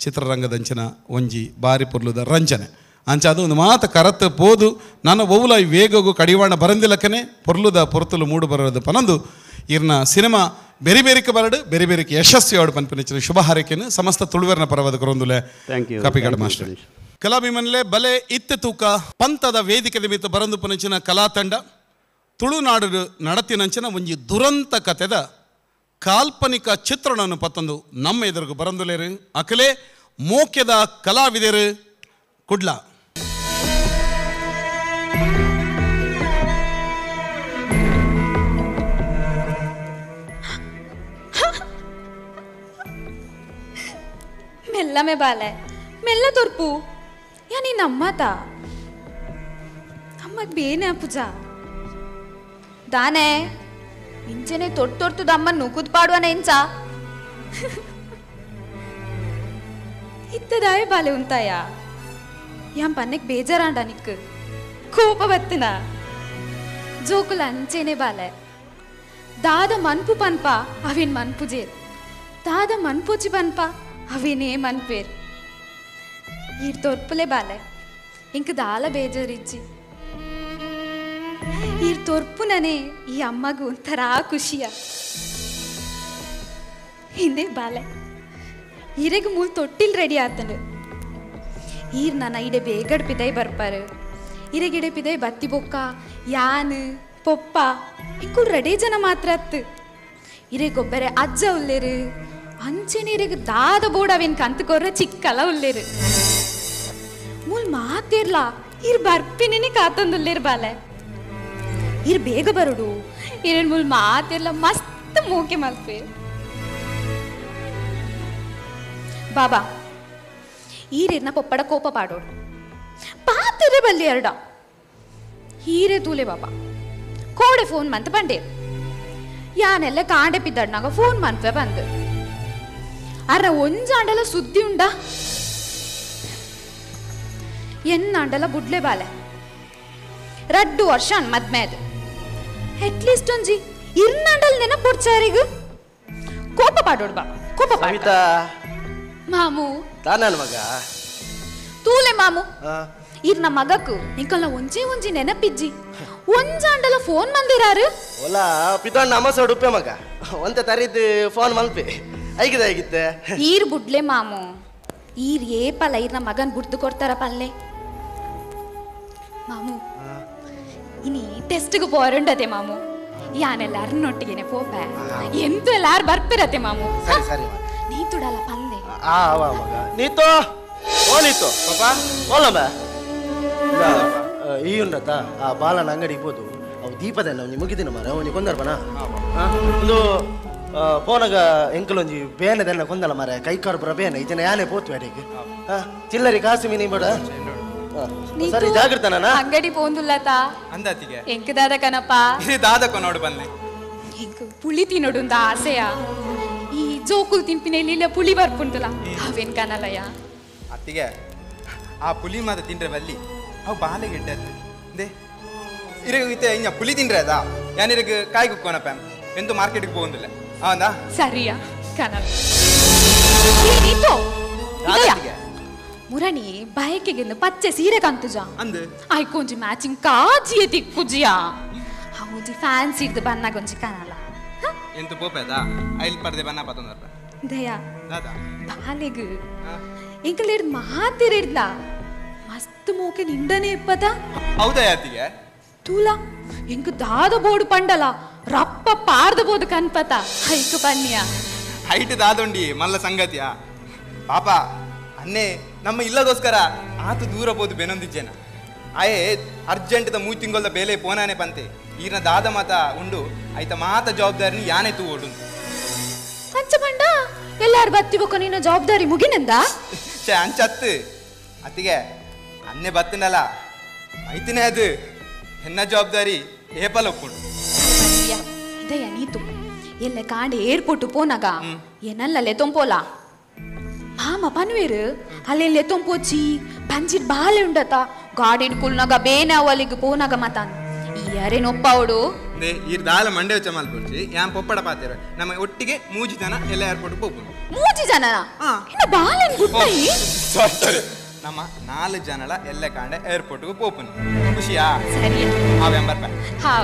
ಚಿತ್ರರಂಗದಂಚಿನ ಒಂಜಿ ಬಾರಿ ಪೊರ್ಲುದ ರಂಜನೆ ಅಂಚ ಅದು ಒಂದು ಮಾತು ಕರತ್ ಪೋದು ನಾನು ಒವ್ಲ ಈ ವೇಗಗೂ ಕಡಿವಾಣ ಬರಂದಿಲ್ಲಕ್ಕನೆ ಪೊರ್ಲುದ ಪೊರ್ತುಲು ಮೂಡು ಬರೋದು ಪನೊಂದು ಇರ್ನ ಸಿನಿಮಾ ಬೇರೆ ಬೇರೆಕ್ಕೆ ಬರಡು ಬೇರೆ ಬೇರೆಕ್ಕೆ ಯಶಸ್ವಿ ಆಡು ಪನ್ಪಿನಂಚಿನ ಶುಭ ಹಾರೈಕೆಯನ್ನು ಸಮಸ್ತ ತುಳುವೆರ್ನ ಪರವಾದ ಕೊರೊಂದುಲೆ ಕಾಪಿಗಾಡು ಮಾಸ್ಟರ್. ಕಲಾಭಿಮಾನಿಲೆ ಬಲೆ ಇತ್ತೆ ತೂಕ ಪಂಥದ ವೇದಿಕೆ ನಿಮಿತ್ತ ಬರಂದು ಪನಂಚಿನ ಕಲಾ ತಂಡ ತುಳುನಾಡು ನಡತಿನಂಚಿನ ಒಂಜಿ ದುರಂತ ಕತೆದ ಕಾಲ್ಪನಿಕ ಚಿತ್ರಣವನ್ನು ಪತ್ತೊಂದು ನಮ್ಮ ಎದುರುಗು ಬರಂದುಲೇರು ಅಕಲೆ ಮೋಕ್ಯದ ಕಲಾವಿದರು ಕುಡ್ಲ. ಮೆಲ್ಲಮೆ ಬಾಲೆ ಮೆಲ್ಲ ತೋರ್ಪು ಯಾ ನೀನು ಅಮ್ಮತ ಅಮ್ಮಗ್ ಬೇನೆ ಪೂಜಾ ದಾನೆ ಇಂಚೆನೆ ತೊಟ್ಟು ತೊರ್ತದ ಅಮ್ಮ ನುಕುದ್ ಪಾಡುವನ ಇಂಚ ಇತ್ತದಾಯ ಬಾಲೆ ಉಂತಾಯ ಯಾಂ ಪನ್ನೆಕ್ ಬೇಜಾರಾಂಡ ನಿಕ್ ಕೋಪ ಬತ್ತಿನ ಜೋಕುಲ ಅಂಚೆನೆ ಬಾಲೆ ದಾದ ಮನ್ಪು ಪನ್ಪ ಅವೇನ್ ಮನ್ಪುಜೇರ್ ದಾದ ಮನ್ಪುಚಿ ಪನ್ಪ ಅವೇನೇ ಮನ್ಪೇರ್ ಈರ್ ತೋರ್ಪುಲೆ ಬಾಲೆ ಇಂಕ ದಾಲ ಬೇಜಾರಿಜ್ಜಿ ಈರ್ ತೋರ್ಪುನನೆ ಈ ಅಮ್ಮಗೂ ಒಂಥರ ಖುಷಿಯ. ಹಿಂದೆ ಬಾಲೆ ಈರೆಗ್ ಮೂಲ್ ತೊಟ್ಟಿಲ್ ರೆಡಿ ಆತನು. ಈರ್ ನನ್ನ ಇಡೆ ಬೇಗಡ್ ಪಿದೈ ಬರ್ಪಾರು. ಇರೆಗಿಡೆ ಪಿದೈ ಬತ್ತಿ ಬೊಕ್ಕ ಯಾನ್ ಪೊಪ್ಪ ಇಂಕುಲ್ ರೆಡಿ ಜನ ಮಾತ್ರ ಅತ್ತು. ಇರೆಗೊಬ್ಬರೆ ಅಜ್ಜ ಉಲ್ಲೇರು, ಅಂಚೆನೆ ಇರೆಗ್ ದಾದ ಬೋಡವೇನ್ ಕಂತುಕೊರ್ರ ಚಿಕ್ಕಲ ಉಲ್ಲೇರು. ಮೂಲ್ ಮಾತಿರ್ಲಾ ಇರ್ ಬರ್ಪಿನೇ ಕಾತೊಂದುಲ್ಲೇರು ಬಾಲೆ. ಇರ್ ಬೇಗ ಬರುಡು, ಇರೇನು ಮೂಲ್ ಮಾತಿರ್ಲ ಮಸ್ತ್ ಮೂಕೆ ಮಲ್ಪೆ. ಬಾಬಾ ಈರಿರ್ನ ಪೊಪ್ಪಡ ಕೋಪ ಪಾಡೋಡು ಪಾತಿರೆ ಬಲ್ಲಿ ಎರಡ ಹೀರೆ ತೂಲೆ ಬಾಬಾ ಕೋಡೆ ಫೋನ್ ಮಂತ ಬಂಡೆ ಯಾನೆಲ್ಲ ಕಾಂಡೆ ಪಿದ್ದಡ್ನಾಗ ಫೋನ್ ಮನ್ಪೆ ಬಂದು ಅರ ಒಂಜಾಂಡಲ ಸುದ್ದಿ ಉಂಡ ಎನ್ನಾಂಡಲ ಬುಡ್ಲೆ ಬಾಲೆ. ರಡ್ಡು ವರ್ಷ ಮದ್ಮೆ ಅದು ಅಟ್ಲೀಸ್ಟ್ ಒಂಜಿ ಇರ್ನಾಂಡಲ್ ನೆನಪೊಡ್ಚಾರಿಗ ಕೋಪ ಪಾಡೋಡು ಬಾಬಾ ಕೋಪ ಪಾಡ. ಮಾಮು ತಾನನ್ ಮಗ ತೂಲೆ ಮಾಮು ಇರ್ನ ಮಗಕು ನಿಕಲ್ನ ಒಂಜಿ ಒಂಜಿ ನೆನಪಿಜ್ಜಿ ಒಂಜಾಂಡಲ ಫೋನ್ ಮಂದಿರಾರು. ಓಲಾ ಪಿತಣ್ಣ ಅಮಸ ಉಡುಪೆ ಮಗ ಒಂತೆ ತರಿದ್ ಫೋನ್ ಮಲ್ಪೆ ಐಗಿದೆ ಐಗಿತ್ತೆ. ಈರ್ ಬುಡ್ಲೆ ಮಾಮು, ಈರ್ ಏಪಲ ಈರ್ನ ಮಗನ್ ಬುಡ್ದು ಕೊಡ್ತಾರ ಪಲ್ಲೆ. ಮಾಮು ಇನಿ ಟೆಸ್ಟ್ಗೆ ಪೋರುಂಡತೆ ಮಾಮು, ಯಾನೆಲ್ಲಾರು ನೊಟ್ಟಿಗೆನೆ ಪೋಪೆ ಎಂತ ಎಲ್ಲಾರು ಬರ್ಪಿರತೆ ಮಾಮು. ಸರಿ ಸರಿ ನೀ ತುಡಲ ಪಲ್ಲೆ. ಆ ಅವ ಮಗ ನೀತೋ ಓ ನೀತೋ ಪಾಪ ಓಲಮ್ಮ ಈ ಉಂಡತ ಆ ಬಾಲನ ಅಂಗಡಿಗೆ ಹೋದು ಅವು ದೀಪದ ನಾವು ಮುಗಿದಿನ ಮಾರ ಅವನಿಗೆ ಕೊಂದರ್ಬನ ಒಂದು ಫೋನಾಗ ಎಂಕಲೊಂಜಿ ಬೇನೆದೆಲ್ಲ ಕೊಂದಲ್ಲ ಮಾರ ಕೈ ಕಾರು ಬರ ಬೇನೆ ಈ ಜನ ಯಾನೇ ಪೋತು ಅಡಿಗೆ ಚಿಲ್ಲರಿ ಕಾಸು ಮೀನಿ ಬೇಡ. ಸರಿ ಜಾಗೃತ ನಾನ ಅಂಗಡಿ ಪೋಂದುಲ್ಲತ ಅಂದಾತಿಗೆ ಎಂಕದಾದ ಕನಪ್ಪ ದಾದಕ ನೋಡು ಬನ್ನಿ. ಎಂಕ ಪುಳಿ ತಿನ್ನೋಡುಂದ ಆಸೆಯ ಈ ಜೋಕುಲ್ ತಿನ್ಪಿನ ಇಲ್ಲ ಪುಳಿ ಬರ್ಪುಂಟುಲ ಅವೇನ್ ಕನಲಯ್ಯ. ಅತ್ತಿಗೆ ಆ ಪುಲಿ ಮಾತ ತಿಂಡ್ರೆ ಬಲ್ಲಿ ಅವು ಬಾಲೆ ಗಿಡ್ಡದ್ದು they ಇರಗ ಇತ್ತೆ ಇನ್ನ ಪುಲಿ ತಿಂಡ್ರೆ ಅದಾ ಯಾನಿರಗ ಕಾಯಿ ಕುಕ್ಕೋನಪ್ಪ ಎಂತೂ ಮಾರ್ಕೆಟ್ಗೆ ಹೋಗುದಿಲ್ಲ ಹೌದಾ. ಸರಿಯಾ ಕನಲ ಮುರಣಿ ಬಯಕೆಗೆ ಪಚ್ಚೆ ಸೀರೆ ಕಾಂತುಜ ಅಂದು ಆಯ್ಕೊಂಜಿ ಮ್ಯಾಚಿಂಗ್ ಕಾಜಿಯ ತಿಕ್ಕುಜಿಯಾ ಒಂಜಿ ಫ್ಯಾನ್ಸಿ ಇದ್ದು ಬನ್ನಾಗೊಂಜಿ ಕಾಣಲ್ಲ ಎಂತ ಪೋಪೆದಾ ಐಲ್ ಪರ್ದೆ ಬನ್ನ ಪತೊಂದರ್ಪ ದಯಾ ದಾದಾ ಬಾಲೆಗ್ ಎಂಕಲ್ ಮಾತಿರಿಡ್ದ ಮಸ್ತ್ ಮೋಕೆ ನಿಂಡನೆ ಇಪ್ಪದ. ಹೌದಾ ಯಾತಿಗೆ ತೂಲಾ ಎಂಕ್ ದಾದ ಬೋಡು ಪಂಡಲ ರಪ್ಪ ಪಾರ್ದ ಬೋದು ಕನ್ಪತ ಹೈಕು ಪನ್ನಿಯ ಹೈಟ್ ದಾದೊಂಡಿ ಮಲ್ಲ ಸಂಗತಿಯಾ ಪಾಪ ಅನ್ನೇ ನಮ್ಮ ಇಲ್ಲಗೋಸ್ಕರ ಆತು ದೂರ ಬೋದು ಬೆನೊಂದಿಜ್ಜೇನ ಆಯೇ ಅರ್ಜೆಂಟ್ದ 3 ತಿಂಗಳದ ಬೇಲೆ ಪೋನಾನೆ ಪಂತೆ ಈರ್ನ ದಾದ ಮಾತ ಉಂಡು ಆಯ್ತ ಮಾತ ಜವಾಬ್ದಾರಿನ ಯಾನೆ ತೂ ಓಡು ಅಂಚ ಪಂಡ ಎಲ್ಲಾರು ಬತ್ತಿ ಬೊಕ್ಕ ನಿನ್ನ ಜವಾಬ್ದಾರಿ ಮುಗಿನಂದ ಛೇ ಅಂಚತ್ತು ಅತ್ತಿಗೆ ಅನ್ನೆ ಬತ್ತಿನಲ್ಲ ಐತಿನೇ ಅದು ಎನ್ನ ಜವಾಬ್ದಾರಿ ಏಪಲ್ ಒಪ್ಪುಂಡು ಇದಯ್ಯ ನೀತು ಎಲ್ಲ ಕಾಂಡೆ ಏರ್ಪೋರ್ಟ್ ಪೋನಾಗ ಏನಲ್ಲ ತೊಂಪೋಲ ಮಾಮ ಪನ್ವೇರು ಅಲ್ಲೆಲ್ಲ ತೊಂಪೋಚಿ ಪಂಜಿಡ್ ಬಾಲೆ ಉಂಡತ ಗಾಡಿಡ್ ಕುಲ್ನಾಗ ಬೇನೆ ಅವಲಿಗೆ ಪೋನಾಗ ಮಾತಾನ್ ಯಾರೇನೊಪ್ಪ ಅವಡು ಈರ್ ದಾಲ ಮಂಡೆ ವೆಚ್ಚ ಮಲ್ಪೊಡ್ಚಿ ಯಾನ್ ಪೊಪ್ಪಡ ಪಾತೆರ ನಮ್ಮ ಒಟ್ಟಿಗೆ 3 ಜನ ಎಲ್ಲ ಏರ್ಪೋರ್ಟ್ ಪೋಪುಂಡು. 3 ಜನ ಇನ್ನು ಬಾಲೆನ್ ಗುಟ್ಟೈ ಸಾರಿ ಸಾರಿ ನಮ್ಮ 4 ಜನಲ ಎಲ್ಲ ಕಾಂಡೆ ಏರ್ಪೋರ್ಟ್ಗೆ ಪೋಪುಂಡು. ಖುಷಿಯಾ? ಸರಿ ಆ ವೆಂಬರ್ ಹಾ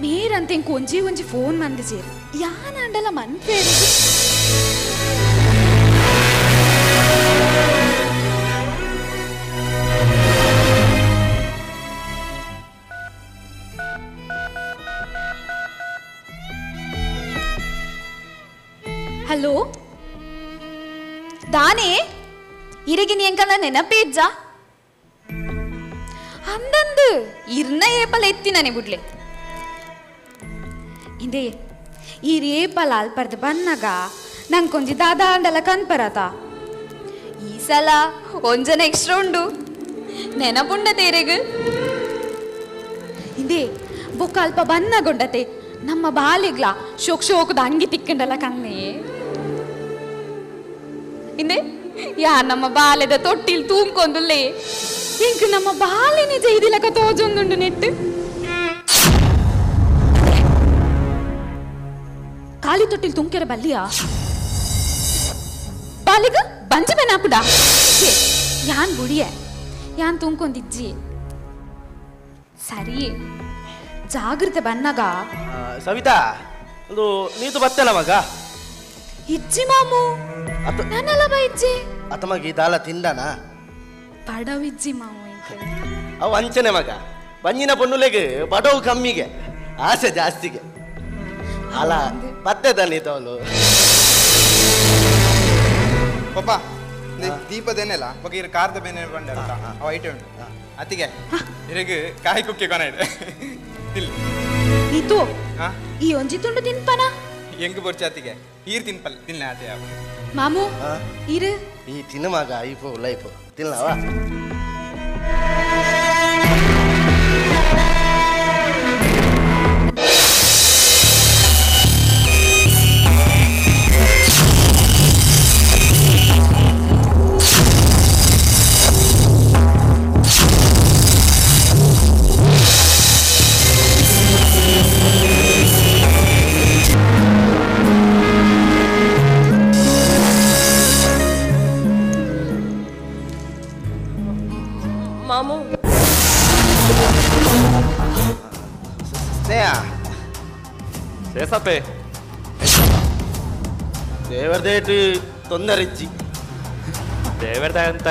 ಮೇರಂತೆ ಇಂಕ ಒಂಜಿ ಒಂಜಿ ಫೋನ್ ಮಂದಿ ಸೇರಿ ಯಾನಾಂಡಲ ಮನ್ಪೇರು. ಹಲೋ ದಾನೆ ಇರಗಿನಿ ಎಂಕಲ್ಲ ನೆನಪೇ ಇಜ್ಜ ಅಂದಂದು ಇರ್ನ ಏಪಲ ಎತ್ತಿನಾನೆ ಬುಡ್ಲೆ ಇಂದೇ ಈ ರೇಪಲ ಅಲ್ಪರ್ದು ಬನ್ನಾಗ ನಂಗೊಂಜಿ ದಾದಾ ಅಂಡಲ ಕನ್ಪರತ ಈ ಸಲ ಒಂಜನ ಎಕ್ಸ್ಟ್ರಾ ಉಂಡು ನೆನಪುಂಡ ತೇರೆಗ್ ಇಂದೇ ಬೊಕ್ಕ ಅಲ್ಪ ಬನ್ನಗೊಂಡತೆ ನಮ್ಮ ಬಾಲಿಗ್ಲ ಶೋಕ್ ಶೋಕದ ಅಂಗಿ ತಿಕ್ಕಂಡಲ ಕಣ್ಣೆ ಇಂದೇ ಯಾ ನಮ್ಮ ಬಾಲೆದ ತೊಟ್ಟಿಲ್ ತೂಂಕೊಂದುಲ್ಲೇ ಇಂಕ್ ನಮ್ಮ ಬಾಲೆ ನಿಜ ಇದಿಲಕ ತೋಜೊಂದುಂಡು ನೆಟ್ಟು ಖಾಲಿ ತೊಟ್ಟಿಲ್ ತುಂಕೆರ ಬಲ್ಲಿಯಾ ಬಾಲಿಗ ಬಂಜಿ ಬೆನಾಪುಡ ಯಾನ್ ಬುಡಿಯೆ ಯಾನ್ ತುಂಕೊಂದಿಜ್ಜಿ ಸರಿ ಜಾಗೃತೆ ಬನ್ನಗ ಸವಿತಾ ಒಂದು ನೀತು ಬತ್ತಲ್ಲ ಮಗ ಇಜ್ಜಿ ಮಾಮು ನಾನಲ್ಲ ಬೈಜ್ಜಿ ಅತ ಮಗ ಈ ದಾಲ ತಿಂದಾನ ಬಡವಿಜ್ಜಿ ಮಾಮು ಅವು ಅಂಚನೆ ಮಗ ಬಂಜಿನ ಪೊನ್ನುಲೆಗೆ ಬಡವು ಕಮ್ಮಿಗೆ ಆಸೆ ಜಾಸ್ತಿಗೆ ಅಲ್ಲ ಪತ್ತೆ ತಾನೆ ತವಲು ಪಪ್ಪ ದೀಪದೇನೆಲ್ಲ ಬೊಕ ಇರು ಕಾರ್ದ ಬೇನೆ ಬಂಡ ಅವ ಐಟೆ ಉಂಟು ಅತ್ತಿಗೆ ಇರಗ್ ಕಾಯಿ ಕುಕ್ಕೆ ಕೊನ ಇದೆ ತಿಲ್ ನೀತು ಈ ಒಂಜಿ ತುಂಡು ತಿನ್ಪನ ಎಂಗ್ ಬೊರ್ಚಿ ಅತ್ತಿಗೆ ಈರ್ ತಿನ್ಪಲ್ ತಿನ್ಲೆ ಆತೆ ಮಾಮು ಇರು ಈ ತಿನ್ನು ಮಗ ಐಪೋ ಲೈಫ್ ತಿನ್ನವಾ ಮಾಮು ಸ್ನೇಹ ಸೇಸಪ್ಪೆ ದೇವರದೇಟು ತೊಂದರೆ ಇಜ್ಜಿ ದೇವರ್ದ ಅಂತ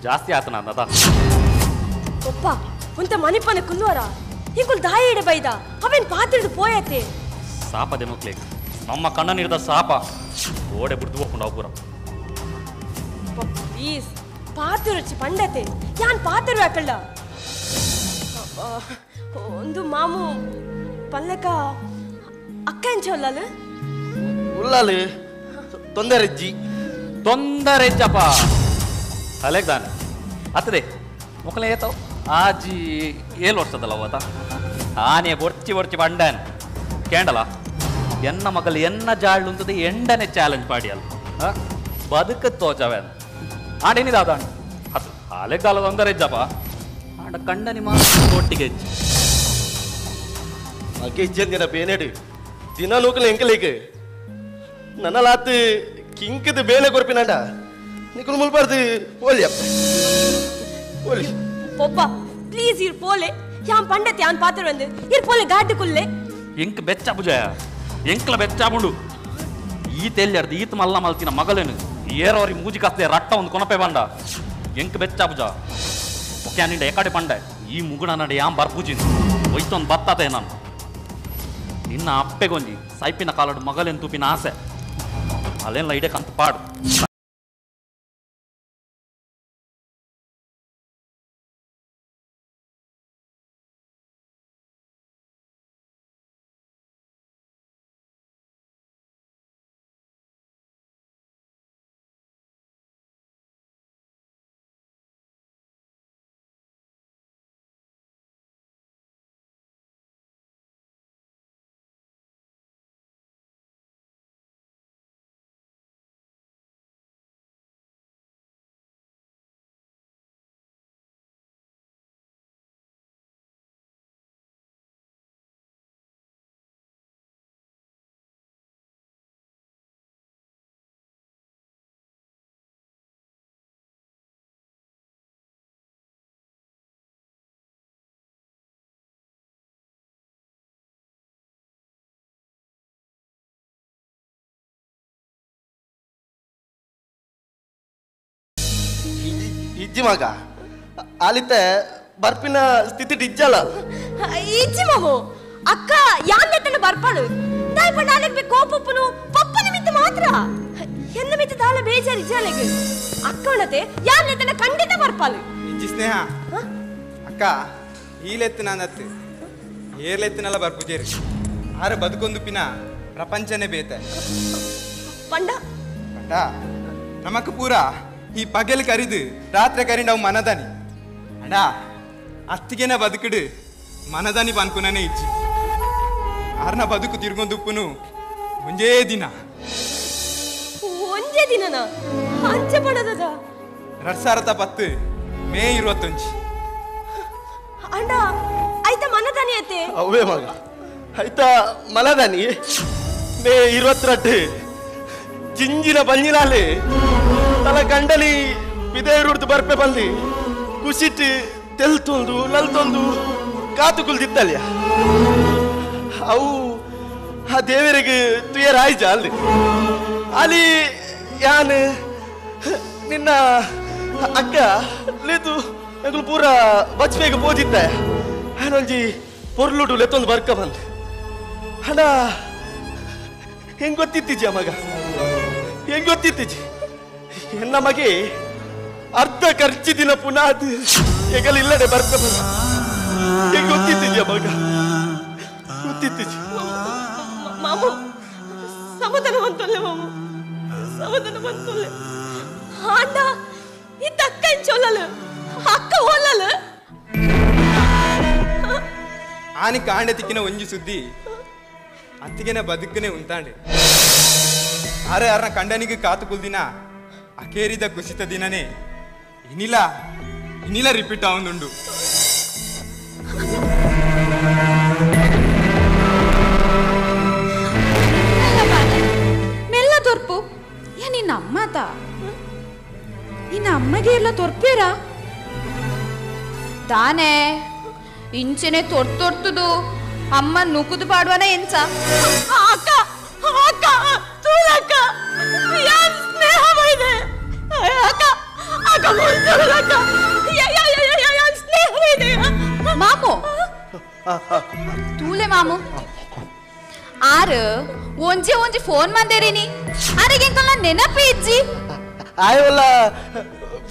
ಜಾಸ್ತಿ ಆತನ ಅಂದದ ಒಪ್ಪ ಉಂತ ಮನಿಪನ ಕುಲ್ಲುವರ ಇಂಕುಲ್ ದಾಯಿ ಇಡ ಬೈದ ಅವೇನ್ ಪಾತಿರ್ದು ಪೋಯತೆ ಸಾಪ ದೆಮಕ್ಲೆ ನಮ್ಮ ಕಣ್ಣ ನೀರ್ದ ಸಾಪ ಓಡೆ ಬಿಡ್ದು ಹೋಗ್ಕೊಂಡು ಪೂರ ಪ್ಲೀಸ್ ಪಾತಿರುಚಿ ಪಂಡತೆ ಯಾನ್ ಪಾತಿರು ಹಾಕಲ್ಲ ಒಂದು ಮಾಮು ಪಲ್ಲಕ ಅಕ್ಕ ಎಂಚೊಲ್ಲಲು ಉಳ್ಳಾಲು ತೊಂದರೆ ಇಜ್ಜಿ ತೊಂದರೆ ಇಜ್ಜಪ್ಪ ಅಲೆಗ್ದಾನೆ ಅತ್ತದೆ ಮೊಕ್ಕಲೆ ಏತಾವ್ ಆಜಿ ಏಳು ವರ್ಷದಲ್ಲ ಅವತ್ತ ಆನೆ ಬೊರ್ಚಿ ಬೊರ್ಚಿ ಬಂಡಾನ್ ಕೇಂಡಲ ಎನ್ನ ಮಗಲು ಎನ್ನ ಜಾಳು ಅಂತದೆ ಎಂಡನೆ ಚಾಲೆಂಜ್ ಪಾಡಿಯಲ್ಲ ಬದುಕ ತೋಚವೆ ಆಡೇನಿದ ಅದಾಣ ಅದು ಅಲೆಗಾಲ ತೊಂದರೆ ಇಜ್ಜಪ್ಪ ಆಡ ಕಂಡನಿ ಮಾತ್ರ ಒಟ್ಟಿಗೆ ಇಜ್ಜಿ ಮಗೆ ಇಜ್ಜಂದಿನ ಬೇನೆಡು ದಿನ ನೂಕಲ ಎಂಕಲಿಗೆ ನನ್ನಲಾತ್ ಕಿಂಕದ ಬೇಲೆ ಕೊರ್ಪಿನಾಂಡ ನಿಕುಲ್ ಮುಲ್ಬಾರ್ದು ಓಲಿಯಪ್ಪ ಓಲಿ ಪೊಪ್ಪ ಪ್ಲೀಸ್ ಇರ್ ಪೋಲೆ ಯಾನ್ ಪಂಡತೆ ಯಾನ್ ಪಾತ್ರ ಬಂದು ಇರ್ ಪೋಲೆ ಗಾಟಿ ಕುಲ್ಲೆ ಎಂಕ್ ಬೆಚ್ಚ ಪುಜಯ ಎಂಕ್ಲ ಬೆಚ್ಚಾಬುಂಡು ಈತ ಎಲ್ಲಿ ಈತ ಮಲ್ಲ ಮಲ್ತಿನ ಮಗಲೇನು ಏರೋರಿ ಮೂಜಿ ಕಾಸ್ತೆ ರಟ್ಟ ಒಂದು ಕೊನಪೆ ಬಂಡ ಎಂಕ್ ಬೆಚ್ಚ ಪುಜ ಒಕ್ಕೆ ನಿಂಡ ಎಕಡೆ ಪಂಡ ಈ ಮುಗುಣ ನಡೆ ಯಾನ್ ಬರ್ಪೂಜಿನ್ ಒಯ್ತೊಂದು ಬತ್ತಾತೆ ನಾನು ನಿನ್ನ ಅಪ್ಪೆಗೊಂಜಿ ಸೈಪಿನ ಕಾಲಡು ಮಗಲೇನು ತೂಪಿನ ಆಸೆ ಅಲ್ಲೆಲ್ಲ ಇಡಕ್ಕಂತ ಪಾಡು ಇಜ್ಜಿ ಮಗ ಆಲಿತೆ ಬರ್ಪಿನ ಸ್ಥಿತಿ ಇಜ್ಜಲ್ಲ ಇಜ್ಜಿ ಮಾಮು ಅಕ್ಕ ಯಾನ್ ಬರ್ಪಾಳು ದಾಯ್ ನಾಳೆಗೆ ಬೇಕು ಕೋಪಪ್ಪನು ಪಪ್ಪನ ಮಿತ್ತ ಮಾತ್ರ ಎನ್ನ ಮಿತ್ತ ದಾಲ ಬೇಜಾರು ಇಜ್ಜಾಲೆಗೆ ಅಕ್ಕ ಉಣತೆ ಯಾನ್ ನೆತ್ತನ ಖಂಡಿತ ಬರ್ಪಾಳು ಇಜ್ಜಿ ಸ್ನೇಹ ಅಕ್ಕ ಈಲೆತ್ತು ನಾನತ್ತು ಏರ್ಲೆತ್ತಿನಲ್ಲ ಬರ್ಪುಜೇರಿ ಆರ ಬದುಕೊಂದು ಪಿನ ಪ್ರಪಂಚನೇ ಬೇತೆ ಪಂಡ ಪಂಡ ನಮಕ್ ಪೂರ ಈ ಪಗಲ್ ಕರಿದು ರಾತ್ರಿ ಕರಿಂಡವು ಮನದಾನಿ ಅಡ ಅತ್ತಿಗೆನ ಬದುಕಿಡು ಮನದಾನಿ ಪನ್ಪುನೇ ಇಜ್ಜಿ ಆರ್ನ ಬದುಕು ತಿರ್ಗೊಂದುಪ್ಪುನು ಒಂಜೇ ದಿನ ಒಂಜೇ ದಿನನ ಅಂಚೆ ಪಡದದ 2010 ಮೇ 21 ಅಂಡ ಆಯ್ತಾ ಮನದಾನಿ ಐತೆ ಅವೇ ಮಗ ಆಯ್ತಾ ಮನದಾನಿ ಮೇ 22 ಜಿಂಜಿನ ಬಂಜಿನಾಲೆ ತಲ ಗಂಡಲಿ ಬಿದೇರುಡ್ದು ಬರ್ಪೆ ಬಂದು ಖುಷಿಟ್ ತೆಲ್ತೊಂದು ನಲ್ತೊಂದು ಕಾತು ಕುಲ್ದಿತ್ತಲ್ಯ ಅವು ಆ ದೇವರಿಗೆ ತುಯರಾಯ್ಜ ಅಲ್ಲಿ ಅಲ್ಲಿ ಯಾನ್ ನಿನ್ನ ಅಕ್ಕ ಲೇತು ಎಂಕುಲು ಪೂರ ಬಚ್ಬೇಗ ಪೋದಿತ್ತ ಆನೊಂಜಿ ಪೊರ್ಲುಡು ಲೆತ್ತೊಂದು ಬರ್ಕ ಬಂದು ಹಣ ಹೆಂಗ್ ಗೊತ್ತಿತ್ತೀಜಿ ಆ ಮಗ ಹೆಂಗ್ ಗೊತ್ತಿತ್ತೀಜಿ ಎನ್ನ ಮಗೆ ಅರ್ಧ ಖರ್ಚು ದಿನ ಪುನಃ ಅದು ಹೆಗಲಿಲ್ಲದೆ ಬರ್ಕ ಬಂದ ಹೆಂಗ್ ಗೊತ್ತಿತ್ತೀಜಿ ಆ ಮಗ ಗೊತ್ತಿತ್ತೀಜಿ ಮಾಮು ಸಮಾಧಾನ ಬಂತೊಲ್ಲೆ ಮಾಮು ಸಮಾಧಾನ ಬಂತೊಲ್ಲೆ ಅಣ್ಣ ಇತ್ತ ಅಕ್ಕ ಚೊಲ್ಲಲು ಅಕ್ಕ ಓಲಲು ಆನಿ ಕಾಂಡೆ ತಿಕ್ಕಿನ ಒಂಜಿ ಸುದ್ದಿ ಅತ್ತಿಗೆನ ಬದುಕನೆ ಉಂತಾಂಡೆ ಅರೆ ಅರ್ನ ಕಂಡನಿಗೆ ಕಾತು ಕುಲ್ದಿನ ಅಕೇರಿದ ಕುಸಿತ ದಿನನೇ ಇನಿಲ ಇನಿಲ ರಿಪೀಟ್ ಆವೊಂದುಂಡು. ಮೆಲ್ಲ ತೋರ್ಪು ಯಾ ನಿನ್ನ ಅಮ್ಮತ ನಿನ್ನ ಅಮ್ಮಗೆ ಎಲ್ಲ ತೋರ್ಪೇರಾ ತಾನೇ ಇಂಚೆನೆ ತೊರ್ತೊರ್ತುದು ಅಮ್ಮ ನುಕುದು ಪಾಡುವನ ಎಂಚ ಅಕ್ಕ ಅಕ್ಕ ತೂಲಕ್ಕ ಯಾನ್ ಸ್ನೇಹ ಬೈದೆ ಅಕ್ಕ ಅಕ್ಕ ಮುಳ್ತುಲಕ್ಕ ಯಾ ಯಾ ಯಾ ಯಾ ಯಾನ್ ಸ್ನೇಹ ಬೈದೆ ಮಾಮು ತೂಲೆ ಮಾಮು ಆರು ಒಂಜೆ ಒಂಜಿ ಫೋನ್ ಮಂದೇರಿನಿ ಅರೆಗೆ ಎಂಕಲ್ನ ನೆನಪು ಇಜ್ಜಿ ಆಯವಲ್ಲ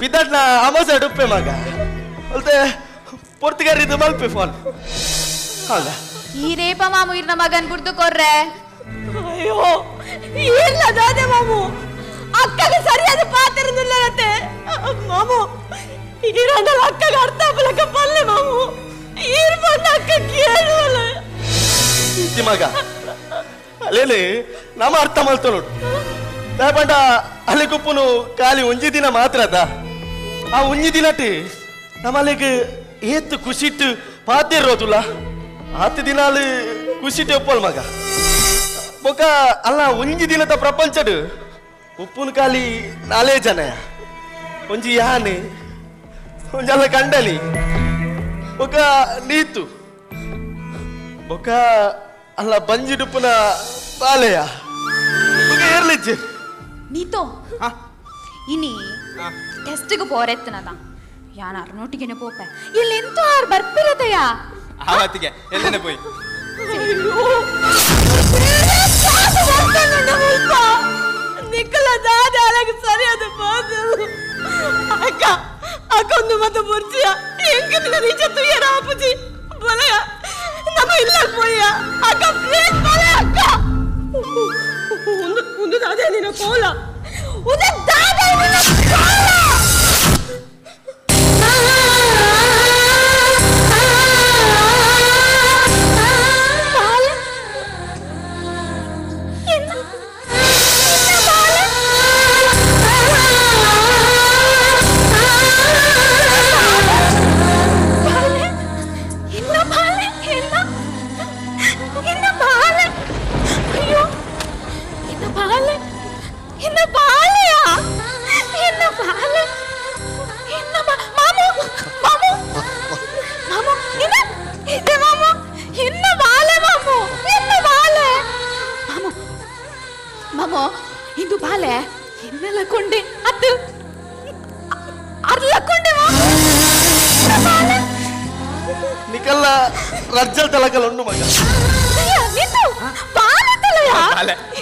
ಬಿದಡ್ನ ಅಮಸ ಡುಪ್ಪೆ ಮಗ ಅಲ್ತೆ ಪೋರ್ತಿಗಾರಿದ್ದು ಮಲ್ಪೆ ಫೋನ್ ಹೌದಾ ಈ ರೇಪ ಮಾಮು ಇರ್ನ ಮಗನ್ ಬುಡ್ದು ಕೊರ್ರೆ ಅಯ್ಯೋ ಇಲ್ಲ ದಾದೆ ಮಾಮು ಅಕ್ಕಗೆ ಸರಿಯಾದ ಪಾತಿರದಿಲ್ಲತ್ತೆ ಮಾಮು ಈರಂಡಲ ಅಕ್ಕಗೆ ಅರ್ಥ ಆಗಲಕ್ಕ ಪಲ್ಲೆ ಮಾಮು ಈರ್ ಬಂದ ಅಕ್ಕ ಕೇಳುವಲ್ಲ ಇಜ್ಜಿ ಮಗ ಅಲ್ಲೇಲಿ ನಮ್ಮ ಅರ್ಥ ಮಲ್ತೊಳು ದಾಪಂಡ ಅಲ್ಲಿ ಕುಪ್ಪುನು ಖಾಲಿ ಒಂಜಿ ದಿನ ಮಾತ್ರ ಅದ ಆ ಒಂಜಿ ದಿನಟಿ ನಮ್ಮಲ್ಲಿಗೆ ಏತ್ತು ಖುಷಿಟ್ಟು ಪಾತೆ ಇರೋದುಲ್ಲ ಆತ ದಿನ ಅಲ್ಲಿ ಖುಷಿಟ್ಟು ಒಪ್ಪಲ್ ಮಗ ಬೊಕ ಅಲ್ಲ ಒಂಜಿ ದಿನದ ಪ್ರಪಂಚಡು ಉಪ್ಪುನ ಖಾಲಿ ನಾಲೇ ಜನಯ ಒಂಜಿ ಯಾನೆ ಒಂಜಲ್ಲ ಕಂಡಲಿ ಬೊಕ ನೀತು ಬೊಕ ಅಲ್ಲ ಬಂಜಿಡುಪ್ಪುನ ಬಾಲೆಯ ಬೊಕ ಏರ್ಲಿಜ್ಜೆ ನೀತೋ ಇನಿ ಟೆಸ್ಟ್ಗೆ ಪೋರೆತ್ತನದ ಯಾನ್ ಅರ್ನೋಟಿಗೆನೆ ಪೋಪೆ ಇಲ್ಲಿ ಎಂತೂ ಆರ್ ಬರ್ಪಿರದಯ್ಯ ಆವತ್ತಿಗೆ ಎಲ್ಲನೆ ಪೋಯಿ ನಿಕ್ಕಲ ದಾದ ಅಲಗ ಸರಿಯಾದ ಬಾದು ಅಕ್ಕ ಅಕ್ಕೊಂದು ಮತ್ತೆ ಬುರ್ಜಿಯ ಎಂಕ ನಿನ್ನ ನಿಜ ತುಯ್ಯರ ಆಪುಜಿ ಬಲಯ ನಮ್ಮ ಇಲ್ಲ ಪೋಯ ಅಕ್ಕ ಪ್ಲೀಸ್ ಬಲಯ ಅಕ್ಕ ಒಂದು ಒಂದು ದಾದ ನಿನ್ನ ಕೋಲ ಒಂದು ದಾದ ನಿನ್ನ ಕೋಲ. ಇಂದು ಬಾಲೆ ಎನ್ನೆಲ್ಲ ಕೊಂಡೆ ಅದು ಅರ್ಲ ಕೊಂಡೆ ನಿಕಲ್ಲ ರಜ್ಜಲ್ ತಲಕಲ್ ಉಂಡು ಮಗ ನಿಂತು ಬಾಲೆ ತಲೆಯ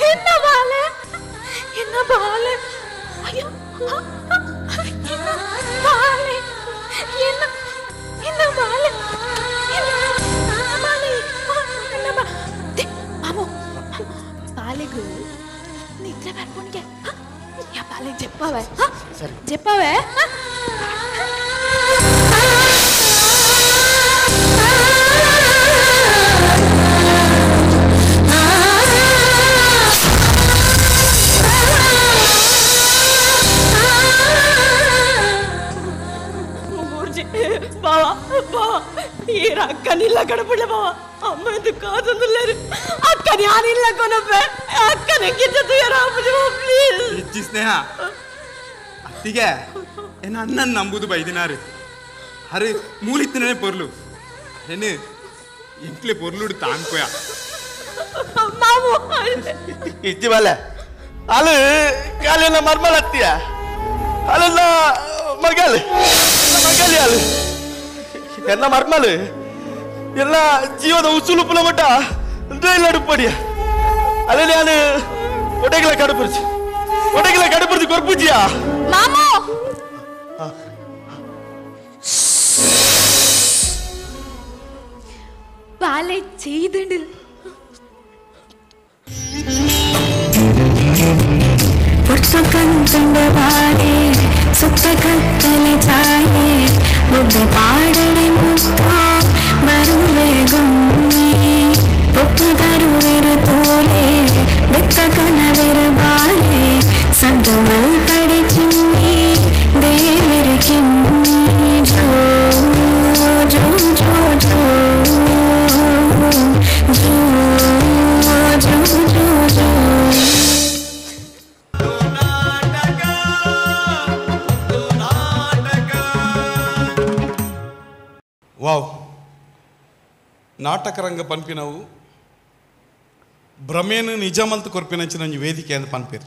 ಎನ್ನ ಬಾಲೆ ಎನ್ನ ಬಾಲೆ ಅಯ್ಯೋ ಎನ್ನ ಬಾಲೆ ಎನ್ನ ಎನ್ನ ಬಾಲೆ ಎನ್ನ ಬಾಲೆ ಎನ್ನ ಬಾ ಮಾಮು ಬಾಲೆಗು ನಿದ್ರೆ ಬರ್ಪುಣಿಗೆ ಯಾ ಬಾಲೆ ಜೆಪ್ಪವೆ ಜೆಪ್ಪವೆ. ಬಾವಾ ಬಾವಾ ಈ ಅಕ್ಕನಿಲ್ಲ ಕಡಪುಳ್ಳೆ ಬಾವಾ ಅಮ್ಮ ಇದು ಕಾದೊಂದು ಅಕ್ಕನ ಯಾನಿಲ್ಲ ಕೊನಪ್ಪೆ ಅಕ್ಕನ ಪ್ಲೀಸ್ ಇಜ್ಜಿ ಸ್ನೇಹ ಅತ್ತಿಗೆ ಏನ ಅಣ್ಣನ್ ನಂಬುದು ಬೈದಿನಾರು ಅರೆ ಮೂಲಿತ್ತನೇ ಪೊರ್ಲು ಅರೇನೆ ಇಂಕ್ಲೆ ಪೊರ್ಲುಡು ತಾನ್ಕೋಯ ಮಾಮು ಇಜ್ಜಿ ಬಾಲೆ ಅಲು ಕಾಲಿನ ಮರ್ಮಲತ್ತೀಯ ಅಲ್ಲ ಮಗಲ್ ಮಗಲಿ ಅಲು ಎಲ್ಲ ಮರ್ಮಲು ಎಲ್ಲ ಜೀವದ ಉಸುಲು ಪುಲ ಮಟ್ಟ ನಡುಪಡಿಯ ಅಲ್ಲ ನಾನು ಒಡೆಗಳ ಕಡುಪುರ್ಚಿ ಒಡೆಗಳ ಕಡುಪುರ್ಚಿ ಕೊರ್ಪುಜಿಯಾ ಮಾಮು ಬಾಲೆ ചെയ്തുണ്ട് ವಾವ್ ನಾಟಕ ರಂಗ ಪನ್ಪಿನವು ಭ್ರಮೇನು ನಿಜಮಲ್ತು ಕೊರ್ಪಿನಂಚಿನ ಒಂಜಿ ವೇದಿಕೆ ಅಂತ ಪನ್ಪೇರು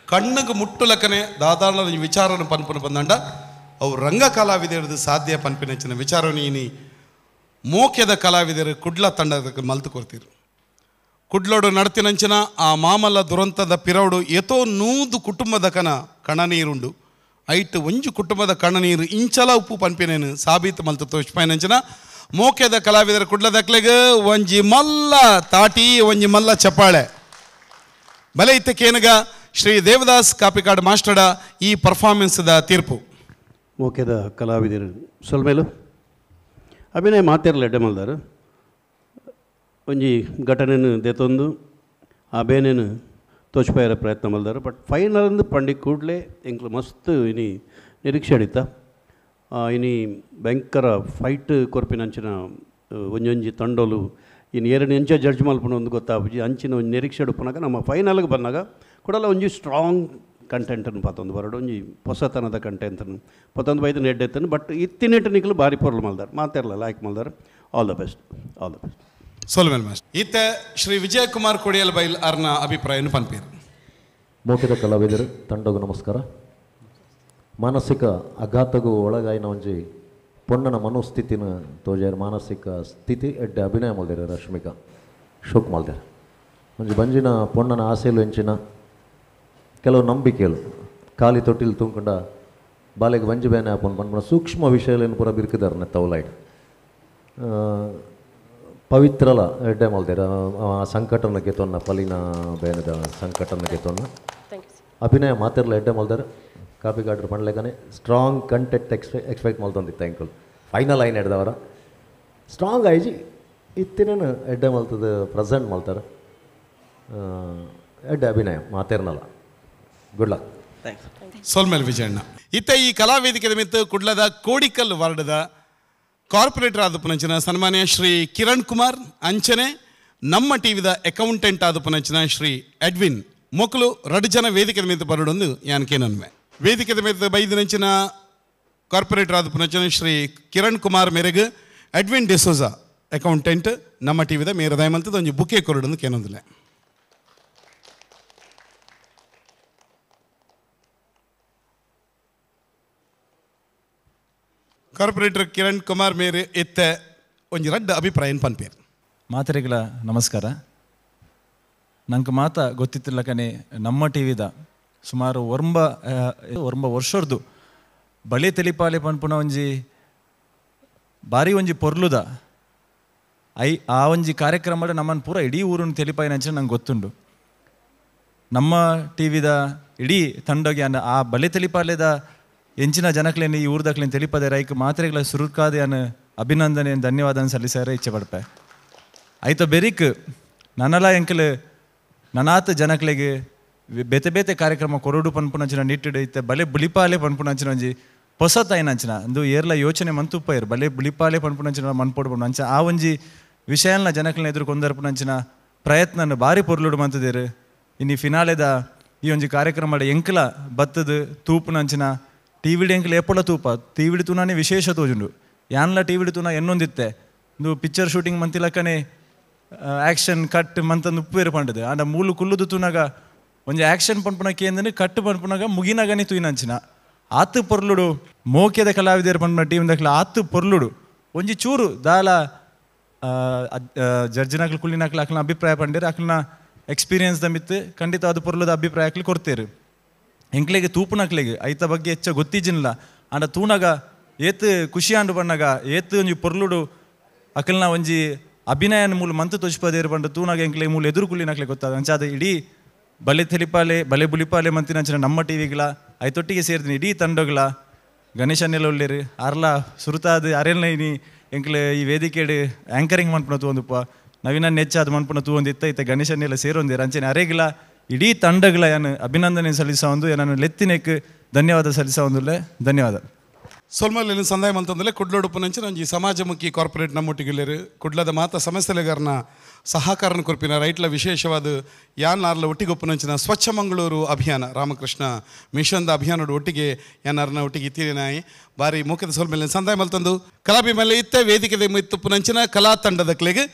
ಕಣ್ಣಗೆ ಮುಟ್ಟುಲಕನೆ ದಾದಾಳ ವಿಚಾರನು ಪನ್ಪುನ ಬಂದಂಡ ಅವು ರಂಗ ಕಲಾವಿದರದು ಸಾಧ್ಯ ಪನ್ಪಿನಂಚಿನ ವಿಚಾರ ನೀನಿ ಮೋಕ್ಯದ ಕಲಾವಿದರು ಕುಡ್ಲ ತಂಡದ ಮಲ್ತು ಕೊರ್ತೀರು ಕುಡ್ಲೋಡು ನಡ್ತಿನಂಚಿನ ಆ ಮಾಮಲ್ಲ ದುರಂತದ ಪಿರೌಡು ಏತೋ ನೂದು ಕುಟುಂಬದ ಕನ ಕಣನೀರುಂಡು ಐಟ್ ಒಂಜು ಕುಟುಂಬದ ಕಣ್ಣನೀರು ಇಂಚಲ ಉಪ್ಪು ಪನ್ಪಿನೇನು ಸಾಬೀತು ಮಲ್ತು ತೋಚ್ಪಾಯಿನಂಚಿನ ಮೋಕ್ಯದ ಕಲಾವಿದರ ಕುಡ್ಲದಕ್ಲೆಗ್ ಒಂಜಿ ಮಲ್ಲ ತಾಟಿ ಒಂಜಿ ಮಲ್ಲ ಚಪ್ಪಾಳೆ ಬಲೆ ಇತ್ತಕ್ಕೇನಗ ಶ್ರೀ ದೇವದಾಸ್ ಕಾಪಿಕಾಡ್ ಮಾಸ್ಟರ್ಡ ಈ ಪರ್ಫಾರ್ಮೆನ್ಸ್ದ ತೀರ್ಪು. ಮೋಕ್ಯದ ಕಲಾವಿದರು ಸೊಲ್ಮೇಲು ಅಭಿನಯ ಮಾತಿರಲ್ಲ ಎಡ್ಡೆ ಮಲ್ದಾರು ಒಂಜಿ ಘಟನೆನು ದೇತೊಂದು ಆ ಬೇನೇನು ತೋಚ್ಪಾಯರ ಪ್ರಯತ್ನ ಮಲ್ದಾರು ಬಟ್ ಫೈನಲ್ ಅಂದು ಪಂಡಿ ಕೂಡಲೇ ಎಂಕ್ಲು ಮಸ್ತ್ ಇನಿ ನಿರೀಕ್ಷೆ ಅಡಿತ ಇನಿ ಭಯಂಕರ ಫೈಟ್ ಕೊರ್ಪಿನಂಚಿನ ಒಂಜೊಂಜಿ ತಂಡೋಲು ಇನ್ನು ಎರಡು ಎಂಚ ಜಡ್ಜ್ ಮಲ್ಪುನ ಒಂದು ಗೊತ್ತಾಪುಜಿ ಅಂಚಿನ ಒಂಜಿ ನಿರೀಕ್ಷೆ ಉಪ್ಪುನಾಗ ನಮ್ಮ ಫೈನಲ್ಗೆ ಬಂದಾಗ ಕೂಡಲ ಒಂಜಿ ಸ್ಟ್ರಾಂಗ್ ಕಂಟೆಂಟನ್ನು ಪತ್ತೊಂದು ಬರಡು ಒಂಜಿ ಹೊಸತನದ ಕಂಟೆಂಟನ್ನು ಪತ್ತೊಂದು ಬೈದನ ಎಡ್ಡೆತ್ತನು ಬಟ್ ಇತ್ತಿನೆಟ್ಟು ನಿಕ್ಲು ಭಾರಿ ಪೊರ್ಲು ಮಲ್ದಾರು ಮಾತಿರಲ್ಲ ಲಾಯ್ಕ್ ಮಲ್ದಾರು. All the best, all the best. ಸೋಲ್ಮೇಲ್ master ಈತ ಶ್ರೀ ವಿಜಯಕುಮಾರ್ ಕೊಡಿಯಲ್ ಬೈಲ್ ಅರ್ನ ಅಭಿಪ್ರಾಯವನ್ನು ಪನ್ಪೇರು. ಮೋಕ್ಯದ ಕಲಾವಿದರು ತಂಡಗು ನಮಸ್ಕಾರ. ಮಾನಸಿಕ ಆಘಾತಗೂ ಒಳಗಾಯಿನ ಒಂಜಿ ಪೊಣ್ಣನ ಮನೋಸ್ಥಿತಿನ ತೋಜಾರ ಮಾನಸಿಕ ಸ್ಥಿತಿ ಎಡ್ಡೆ ಅಭಿನಯ ಮಲ್ದೇರ ರಶ್ಮಿಕಾ ಶೋಕ್ ಮಲ್ದೇರ ಒಂಜಿ ಬಂಜಿನ ಪೊಣ್ಣನ ಆಸೆಲು ಎಂಚಿನ ಕೆಲವು ನಂಬಿಕೆಲು ಖಾಲಿ ತೊಟ್ಟಿಲು ತುಂಕೊಂಡ ಬಾಲೆಗೆ ಬಂಜಿ ಬೇನೆ ಆಪೊಂದು ಪನ್ಪುನ ಸೂಕ್ಷ್ಮ ವಿಷಯಲೇನು ಪೂರ ಬಿರ್ಕಿದಾರ ನೆತ್ತವಲೈಟ್ ಪವಿತ್ರಲ ಎಡ್ಡೆ ಮಲ್ದೇರ ಆ ಸಂಕಟನ ಗೆತೊನ್ನ ಪಲಿನ ಬೇನದ ಸಂಕಟನ ಗೆತೊನ್ನ ಅಭಿನಯ ಮಾತಿರಲ ಎಡ್ಡೆ ಮಲ್ದಾರ ಕಾಪಿಗಾಡ್ರು ಪಂಡ್ಲೆಗನೆ ಸ್ಟ್ರಾಂಗ್ ಕಂಟೆಂಟ್ ಎಕ್ಸ್ಪೆಕ್ಟ್ ಮಲ್ತೊಂದಿತ್ತು ಅಂಕಲ್ ಫೈನಲ್ ಐನ್ ಹಿಡ್ದವರ ಸ್ಟ್ರಾಂಗ್ ಆಯ್ಜಿ ಇತ್ತಿನೇನು ಎಡ್ಡೆ ಮಲ್ತದ ಪ್ರೆಸೆಂಟ್ ಮಲ್ತಾರೆ ಎಡ್ಡೆ ಅಭಿನಯ ಮಾತಿರ್ನಲ್ಲ. Good luck. Thanks ಸೋಲ್ಮೇಲ್ ವಿಜಯಣ್ಣ. ಇತ್ತ ಈ ಕಲಾವೇದಿಕೆ ಮಿತ್ತು ಕುಡ್ಲದ ಕೋಡಿಕಲ್ ವಾರ್ಡದ ಕಾರ್ಪೊರೇಟರ್ ಆದ ಪುನಂಚಿನ ಸನ್ಮಾನ್ಯ ಶ್ರೀ ಕಿರಣ್ ಕುಮಾರ್ ಅಂಚನೆ ನಮ್ಮ ಟಿವಿದ ಅಕೌಂಟೆಂಟ್ ಆದ ಪುನಂಚಿನ ಶ್ರೀ ಎಡ್ವಿನ್ ಮೊಕ್ಕಲು ರಡು ಜನ ವೇದಿಕೆ ಮಿತ್ತು ಬರಡೊಂದು ಯಾನಕೇನನ್ಮೆ. ವೇದಿಕೆದ ಮೇಲೆ ಬೈದಿನಂಚಿನ ಕಾರ್ಪೊರೇಟರ್ ಆದ ಪುನಂಚಿನ ಶ್ರೀ ಕಿರಣ್ ಕುಮಾರ್ ಮೇರೆಗೆ ಎಡ್ವಿನ್ ಡಿಸೋಜಾ ಅಕೌಂಟೆಂಟ್ ನಮ್ಮ ಟಿವಿದ ಮೇರೆ ದಯಮಲ್ತದ ಒಂಜಿ ಬುಕೆ ಕೊರಡೊಂದು ಕೇನೊಂದಿಲ್ಲ. ಕಾರ್ಪೊರೇಟರ್ ಕಿರಣ್ ಕುಮಾರ್ ಮೇರೆ ಇತ್ತ ಒಂಜಿ ರಡ್ಡ ಅಭಿಪ್ರಾಯ ಪನ್ಪೇರು. ಮಾತರೆಗಳ ನಮಸ್ಕಾರ. ನಂಗೆ ಮಾತ ಗೊತ್ತಿತ್ತಿಲ್ಲಕನೆ ನಮ್ಮ ಟಿವಿದ ಸುಮಾರು ಒರ್ಂಬ ವರ್ಷರ್ದು ಬಳೆ ತೆಲಿಪಾಲೆ ಪನ್ಪುನ ಒಂಜಿ ಭಾರಿ ಒಂಜಿ ಪೊರ್ಲುದ I ಆ ಒಂಜಿ ಕಾರ್ಯಕ್ರಮ ನಮ್ಮನ್ನು ಪೂರ ಇಡೀ ಊರನ್ನು ತೆಲಿಪಾಯಿನಂಚ ನಂಗೆ ಗೊತ್ತುಂಡು. ನಮ್ಮ ಟಿ ವಿದ ಇಡೀ ತಂಡೋಗಿ ಅನ್ನ ಆ ಬಲೆ ತೆಲಿಪಾಲೆದ ಎಂಚಿನ ಜನಕ್ಲೇನು ಈ ಊರ್ದಕ್ಲೇನು ತೆಲಿಪದೆ ರೈಕ್ ಮಾತ್ರೆಗಳ ಸುರುಕಾದೆ ಅನ್ನ ಅಭಿನಂದನೆ ಧನ್ಯವಾದ ಸಲ್ಲಿಸಾರೆ ಇಚ್ಛೆ ಪಡ್ಪೆ. ಆಯ್ತು ಬೆರಿಕ್ ನನ್ನಲ ಎಂಕಲ್ ನನಾತ ಜನಕ್ಲೆಗೆ ಬೇತೆ ಬೇತೆ ಕಾರ್ಯಕ್ರಮ ಕೊರಡು ಪನ್ಪುನಂಚಿನ ನಿಟ್ಟಿಡು ಇತ್ತೆ ಬಲೆ ಬುಲಿಪಾಲೆ ಪನ್ಪುನಂಚಿನ ಒಂಜಿ ಪೊಸತಾಯಿನಂಚಿನ ಅಂದು ಏರ್ಲ ಯೋಚನೆ ಮಂತುಪ್ಪ ಇರು ಬಲೆ ಬುಲಿಪಾಲೆ ಪನ್ಪುನಂಚಿನ ಮನ್ಪೋಡು ಪನ್ಪು ಅಂಚ ಆ ಒಂಜಿ ವಿಷಯನ ಜನಕ್ಲೆನ ಎದುರು ಕೊಂದರ್ಪುನಂಚಿನ ಪ್ರಯತ್ನ ಭಾರಿ ಪೊರ್ಲುಡು ಮಂತದೇರು. ಇನ್ನು ಫಿನಾಲೆದ ಈ ಒಂಜಿ ಕಾರ್ಯಕ್ರಮ ಎಂಕಲ ಬತ್ತದ ತೂಪುನಂಚಿನ ಟಿ ವಿಡ್ ಎಂಕ್ಲೆ ಏಪೊಲ ತೂಪ ಟಿ ವಿಡ್ ತೂನಾನೆ ವಿಶೇಷ ತೋಜುಂಡು ಯಾನ್ಲ ಟಿ ವಿಡ್ ತೂನ ಎನ್ನೊಂದಿತ್ತೆ ಇಂದು ಪಿಕ್ಚರ್ ಶೂಟಿಂಗ್ ಮಂತಿಲಕ್ಕನೆ ಆ್ಯಕ್ಷನ್ ಕಟ್ ಮಂತಂದು ಉಪ್ಪೇರು ಪಂಡದು ಆಂಡ ಮೂಲು ಕುಲ್ಲುದು ತೂನಾಗ ಒಂಜಿ ಆ್ಯಕ್ಷನ್ ಪನ್ಪುನ ಕೇಂದ್ರನೆ ಕಟ್ ಪನ್ಪುನಾಗ ಮುಗಿನಾಗನೆ ತೂಯಿನಂಚಿನ ಆತು ಪೊರ್ಲುಡು ಮೋಕೆದ ಕಲಾವಿದರು ಪನ್ಪುನ ಟೀಮ್ ದಕ್ಲ ಆತು ಪೊರ್ಲುಡು ಒಂಜಿ ಚೂರು ದಾಲ ಜಡ್ಜಿನಕ್ಲು ಕುಲ್ಲಿನಕ್ಲು ಅಕ್ಲನ ಅಭಿಪ್ರಾಯ ಪಂಡೇರು ಅಕ್ಲನ ಎಕ್ಸ್ಪೀರಿಯನ್ಸ್ the ಮಿತ್ತು ಖಂಡಿತ ಅದು ಪೊರ್ಲುದ ಅಭಿಪ್ರಾಯ ಅಕ್ಲು ಕೊಡ್ತೇರು ಎಂಕ್ಲೆಗೆ ತೂಪುನಕ್ಲೆಗೆ ಐತ ಬಗ್ಗೆ ಹೆಚ್ಚ ಗೊತ್ತಿಜಿನ್ಲ ಆಂಡ ತೂನಾಗ ಏತ್ ಖುಷಿ ಆಂಡು ಬಣ್ಣಗ ಏತ್ ಒಂಜಿ ಪೊರ್ಲುಡು ಅಕಲ್ನ ಒಂಜಿ ಅಭಿನಯನ ಮೂಲ ಮಂತು ತೋಚ್ಪದೇರು ಪಂಡ ತೂನಾಗ ಎಂಕ್ಲೆ ಮೂಲ ಎದುರು ಕುಲ್ಲಿನಕ್ಲೆ ಗೊತ್ತಾದ ಅಂಚಾದ ಇಡೀ ಬಲೆ ತೆಲಿಪಾಲೆ ಬಲೆ ಬುಲಿಪಾಲೆ ಮಂತಿನಂಚಿನ ನಮ್ಮ ಟಿ ವಿಗಳ ಐತೊಟ್ಟಿಗೆ ಸೇರ್ತೀನಿ ಇಡೀ ತಂಡಗಳ ಗಣೇಶನೆಲ್ಲ ಒಳ್ಳೇರು ಅರ್ಲ ಸುರುತಾದ ಅರೆಲ್ನ ಇನಿ ಎಂಕ್ಲೆ ಈ ವೇದಿಕೆಡು ಆ್ಯಂಕರಿಂಗ್ ಮನ್ಪುನ ತೂವೊಂದುಪ್ಪ ನವೀನ ನೆಚ್ಚಾದ ಮನ್ಪುನ ತೂವೊಂದು ಇತ್ತ ಇತ್ತ ಗಣೇಶನೆಲ್ಲ ಸೇರೊಂದಿರು ಅಂಚನೆ ಅರೆಗಳ ಇಡೀ ತಂಡಗಳ ಏನು ಅಭಿನಂದನೆ ಸಲ್ಲಿಸ ಒಂದು ನಾನು ಲೆತ್ತಿನೆಕ್ ಧನ್ಯವಾದ ಸಲ್ಲಿಸ ಒಂದುಲ್ಲೆ ಧನ್ಯವಾದ. ಸೊಲ್ಮಲ್ಲಿ ಸಂದಾಯ ಮಂತಂದಲೇ ಕುಡ್ಲೋಡುಪ್ಪನಂಚಿನ ಒಂಜಿ ಸಮಾಜಮುಖಿ ಕಾರ್ಪೊರೇಟ್ ನಮ್ಮೊಟ್ಟಿಗಿಲ್ಲೇರು ಕುಡ್ಲದ ಮಾತ ಸಮಸ್ಯೆಲೆಗಾರನ ಸಹಕಾರನ ಕೊರ್ಪಿನ ರೈಟ್ಲ ವಿಶೇಷವಾದ ಯಾನ್ನಾರ್ಲ ಒಟ್ಟಿಗೊಪ್ಪನಂಚಿನ ಸ್ವಚ್ಛ ಮಂಗಳೂರು ಅಭಿಯಾನ ರಾಮಕೃಷ್ಣ ಮಿಷನ್ದ ಅಭಿಯಾನದ ಒಟ್ಟಿಗೆ ಯಾನಾರ್ನ ಒಟ್ಟಿಗೆ ಇತ್ತೀರಿನಾಯಿ ಬಾರಿ ಮುಖ್ಯದ ಸೊಲ್ಮೇಲೆ ಸಂದಾಯ ಮಲ್ತಂದು ಕಲಾಭಿಮೇಲೆ ಇತ್ತೆ ವೇದಿಕೆದ ಮಿತ್ತುಪ್ಪನಂಚಿನ ಕಲಾ ತಂಡದ ಕ್ಲೆಗ್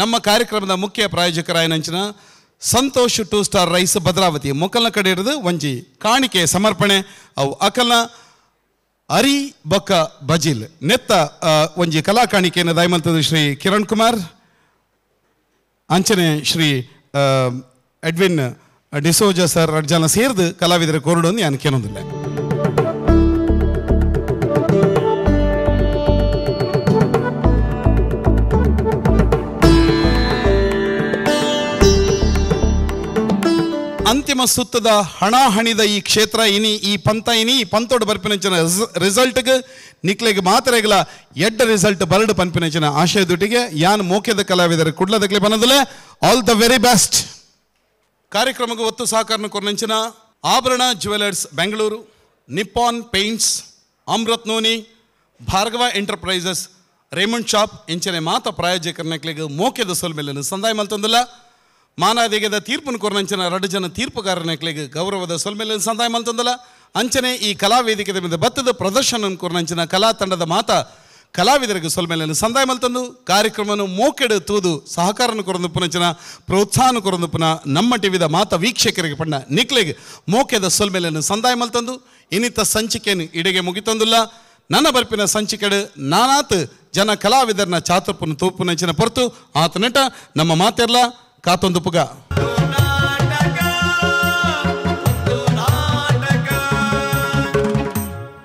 ನಮ್ಮ ಕಾರ್ಯಕ್ರಮದ ಮುಖ್ಯ ಪ್ರಾಯೋಜಕರಾಯನಂಚಿನ ಸಂತೋಷ್ 2 ಸ್ಟಾರ್ ರೈಸ್ ಭದ್ರಾವತಿ ಮೊಕಲ್ನ ಕಡೆ ಹಿಡಿದು ಒಂಜಿ ಕಾಣಿಕೆ ಸಮರ್ಪಣೆ ಅವು ಅಕಲ್ನ ಅರಿ ಬೊಕ್ಕ ಬಜಿಲ್ ನೆತ್ತ ಒಂಜಿ ಕಲಾ ಕಾಣಿಕೆಯನ್ನು ದಯಮಲ್ತದ ಶ್ರೀ ಕಿರಣ್ ಕುಮಾರ್ ಅಂಚನೆ ಶ್ರೀ ಎಡ್ವಿನ್ ಡಿಸೋಜಾ ಸರ್ ಅಡ್ಜನ ಸೇರ್ದು ಕಲಾವಿದರ ಕೋರಡೊಂದು ಯಾನು ಕೇಳೊಂದಿಲ್ಲ. ಅಂತಿಮ ಸುತ್ತದ ಹಣಾಹಣಿದ ಈ ಕ್ಷೇತ್ರ ಇನಿ ಈ ಪಂತ ಇನಿ ಈ ಪಂತೋಡು ಬರ್ಪಿನಂಚಿನ ರಿಸಲ್ಟ್ಗೆ ನಿಕ್ಲೆಗೆ ಮಾತ್ರೆಗಳ ಎಡ್ಡ ರಿಸಲ್ಟ್ ಬರಡು ಪನ್ಪಿನಂಚಿನ ಆಶಯದೊಟ್ಟಿಗೆ ಯಾನ್ ಮೋಕ್ಯದ ಕಲಾವಿದರು ಕುಡ್ಲದಕ್ಲೆ ಬನ್ನದಲೆ ಆಲ್ the very best. ಕಾರ್ಯಕ್ರಮಕ್ಕೆ ಒತ್ತು ಸಹಕಾರನ ಕೊರ್ನಂಚಿನ Abharana jewellers Bengaluru, Nippon paints, Amrit noni, Bhargava enterprises, Raymond shop ಇಂಚನೆ ಮಾತ ಪ್ರಾಯೋಜಕರನಕ್ಲೆಗೆ ಮೋಕ್ಯದ ಸೊಲ್ಮೆಲ್ಲನ್ನು ಸಂದಾಯ ಮಲ್ತಂದಿಲ್ಲ. ಮಾನಾದಿಗೆದ ತೀರ್ಪುನ ಕೊರ್ನಂಚಿನ 2 ಜನ ತೀರ್ಪುಗಾರನಕ್ಲೆಗೆ ಗೌರವದ ಸೊಲ್ಮೆಲ್ಲ ಸಂದಾಯ ಮಲ್ತಂದಲ್ಲ. ಅಂಚನೆ ಈ ಕಲಾವೇದಿಕೆದ ಮೇಲೆ ಬತ್ತದ ಪ್ರದರ್ಶನ ಕೊರ್ನಂಚಿನ ಕಲಾ ತಂಡದ ಮಾತ ಕಲಾವಿದರಿಗೆ ಸೊಲ್ಮೆಲ್ಲ ಸಂದಾಯ ಮಲ್ತಂದು ಕಾರ್ಯಕ್ರಮವನ್ನು ಮೋಕೆಡು ತೂದು ಸಹಕಾರನ ಕೊರಂದು ಪುನಂಚಿನ ಪ್ರೋತ್ಸಾಹನ ಕೊರಂದು ಪುನಃ ನಮ್ಮ ಟಿವಿದ ಮಾತ ವೀಕ್ಷಕರಿಗೆ ಪಣ್ಣ ನಿಕ್ಲೆಗೆ ಮೋಕೆದ ಸೊಲ್ಮೆಲ್ಲನ್ನು ಸಂದಾಯ ಮಲ್ತಂದು ಇನ್ನಿತ ಸಂಚಿಕೆಯನ್ನು ಇಡೆಗೆ ಮುಗಿತಂದುಲ್ಲ. ನನ್ನ ಬರ್ಪಿನ ಸಂಚಿಕೆಡು ನಾನಾತ್ ಜನ ಕಲಾವಿದರನ್ನ ಚಾತುರ್ಪುನ ತೂಪುನಂಚಿನ ಪೊರ್ತು ಆತ ನಟ ನಮ್ಮ ಮಾತೆರ್ಲ ಕಾತೊಂದು ಪುಗ.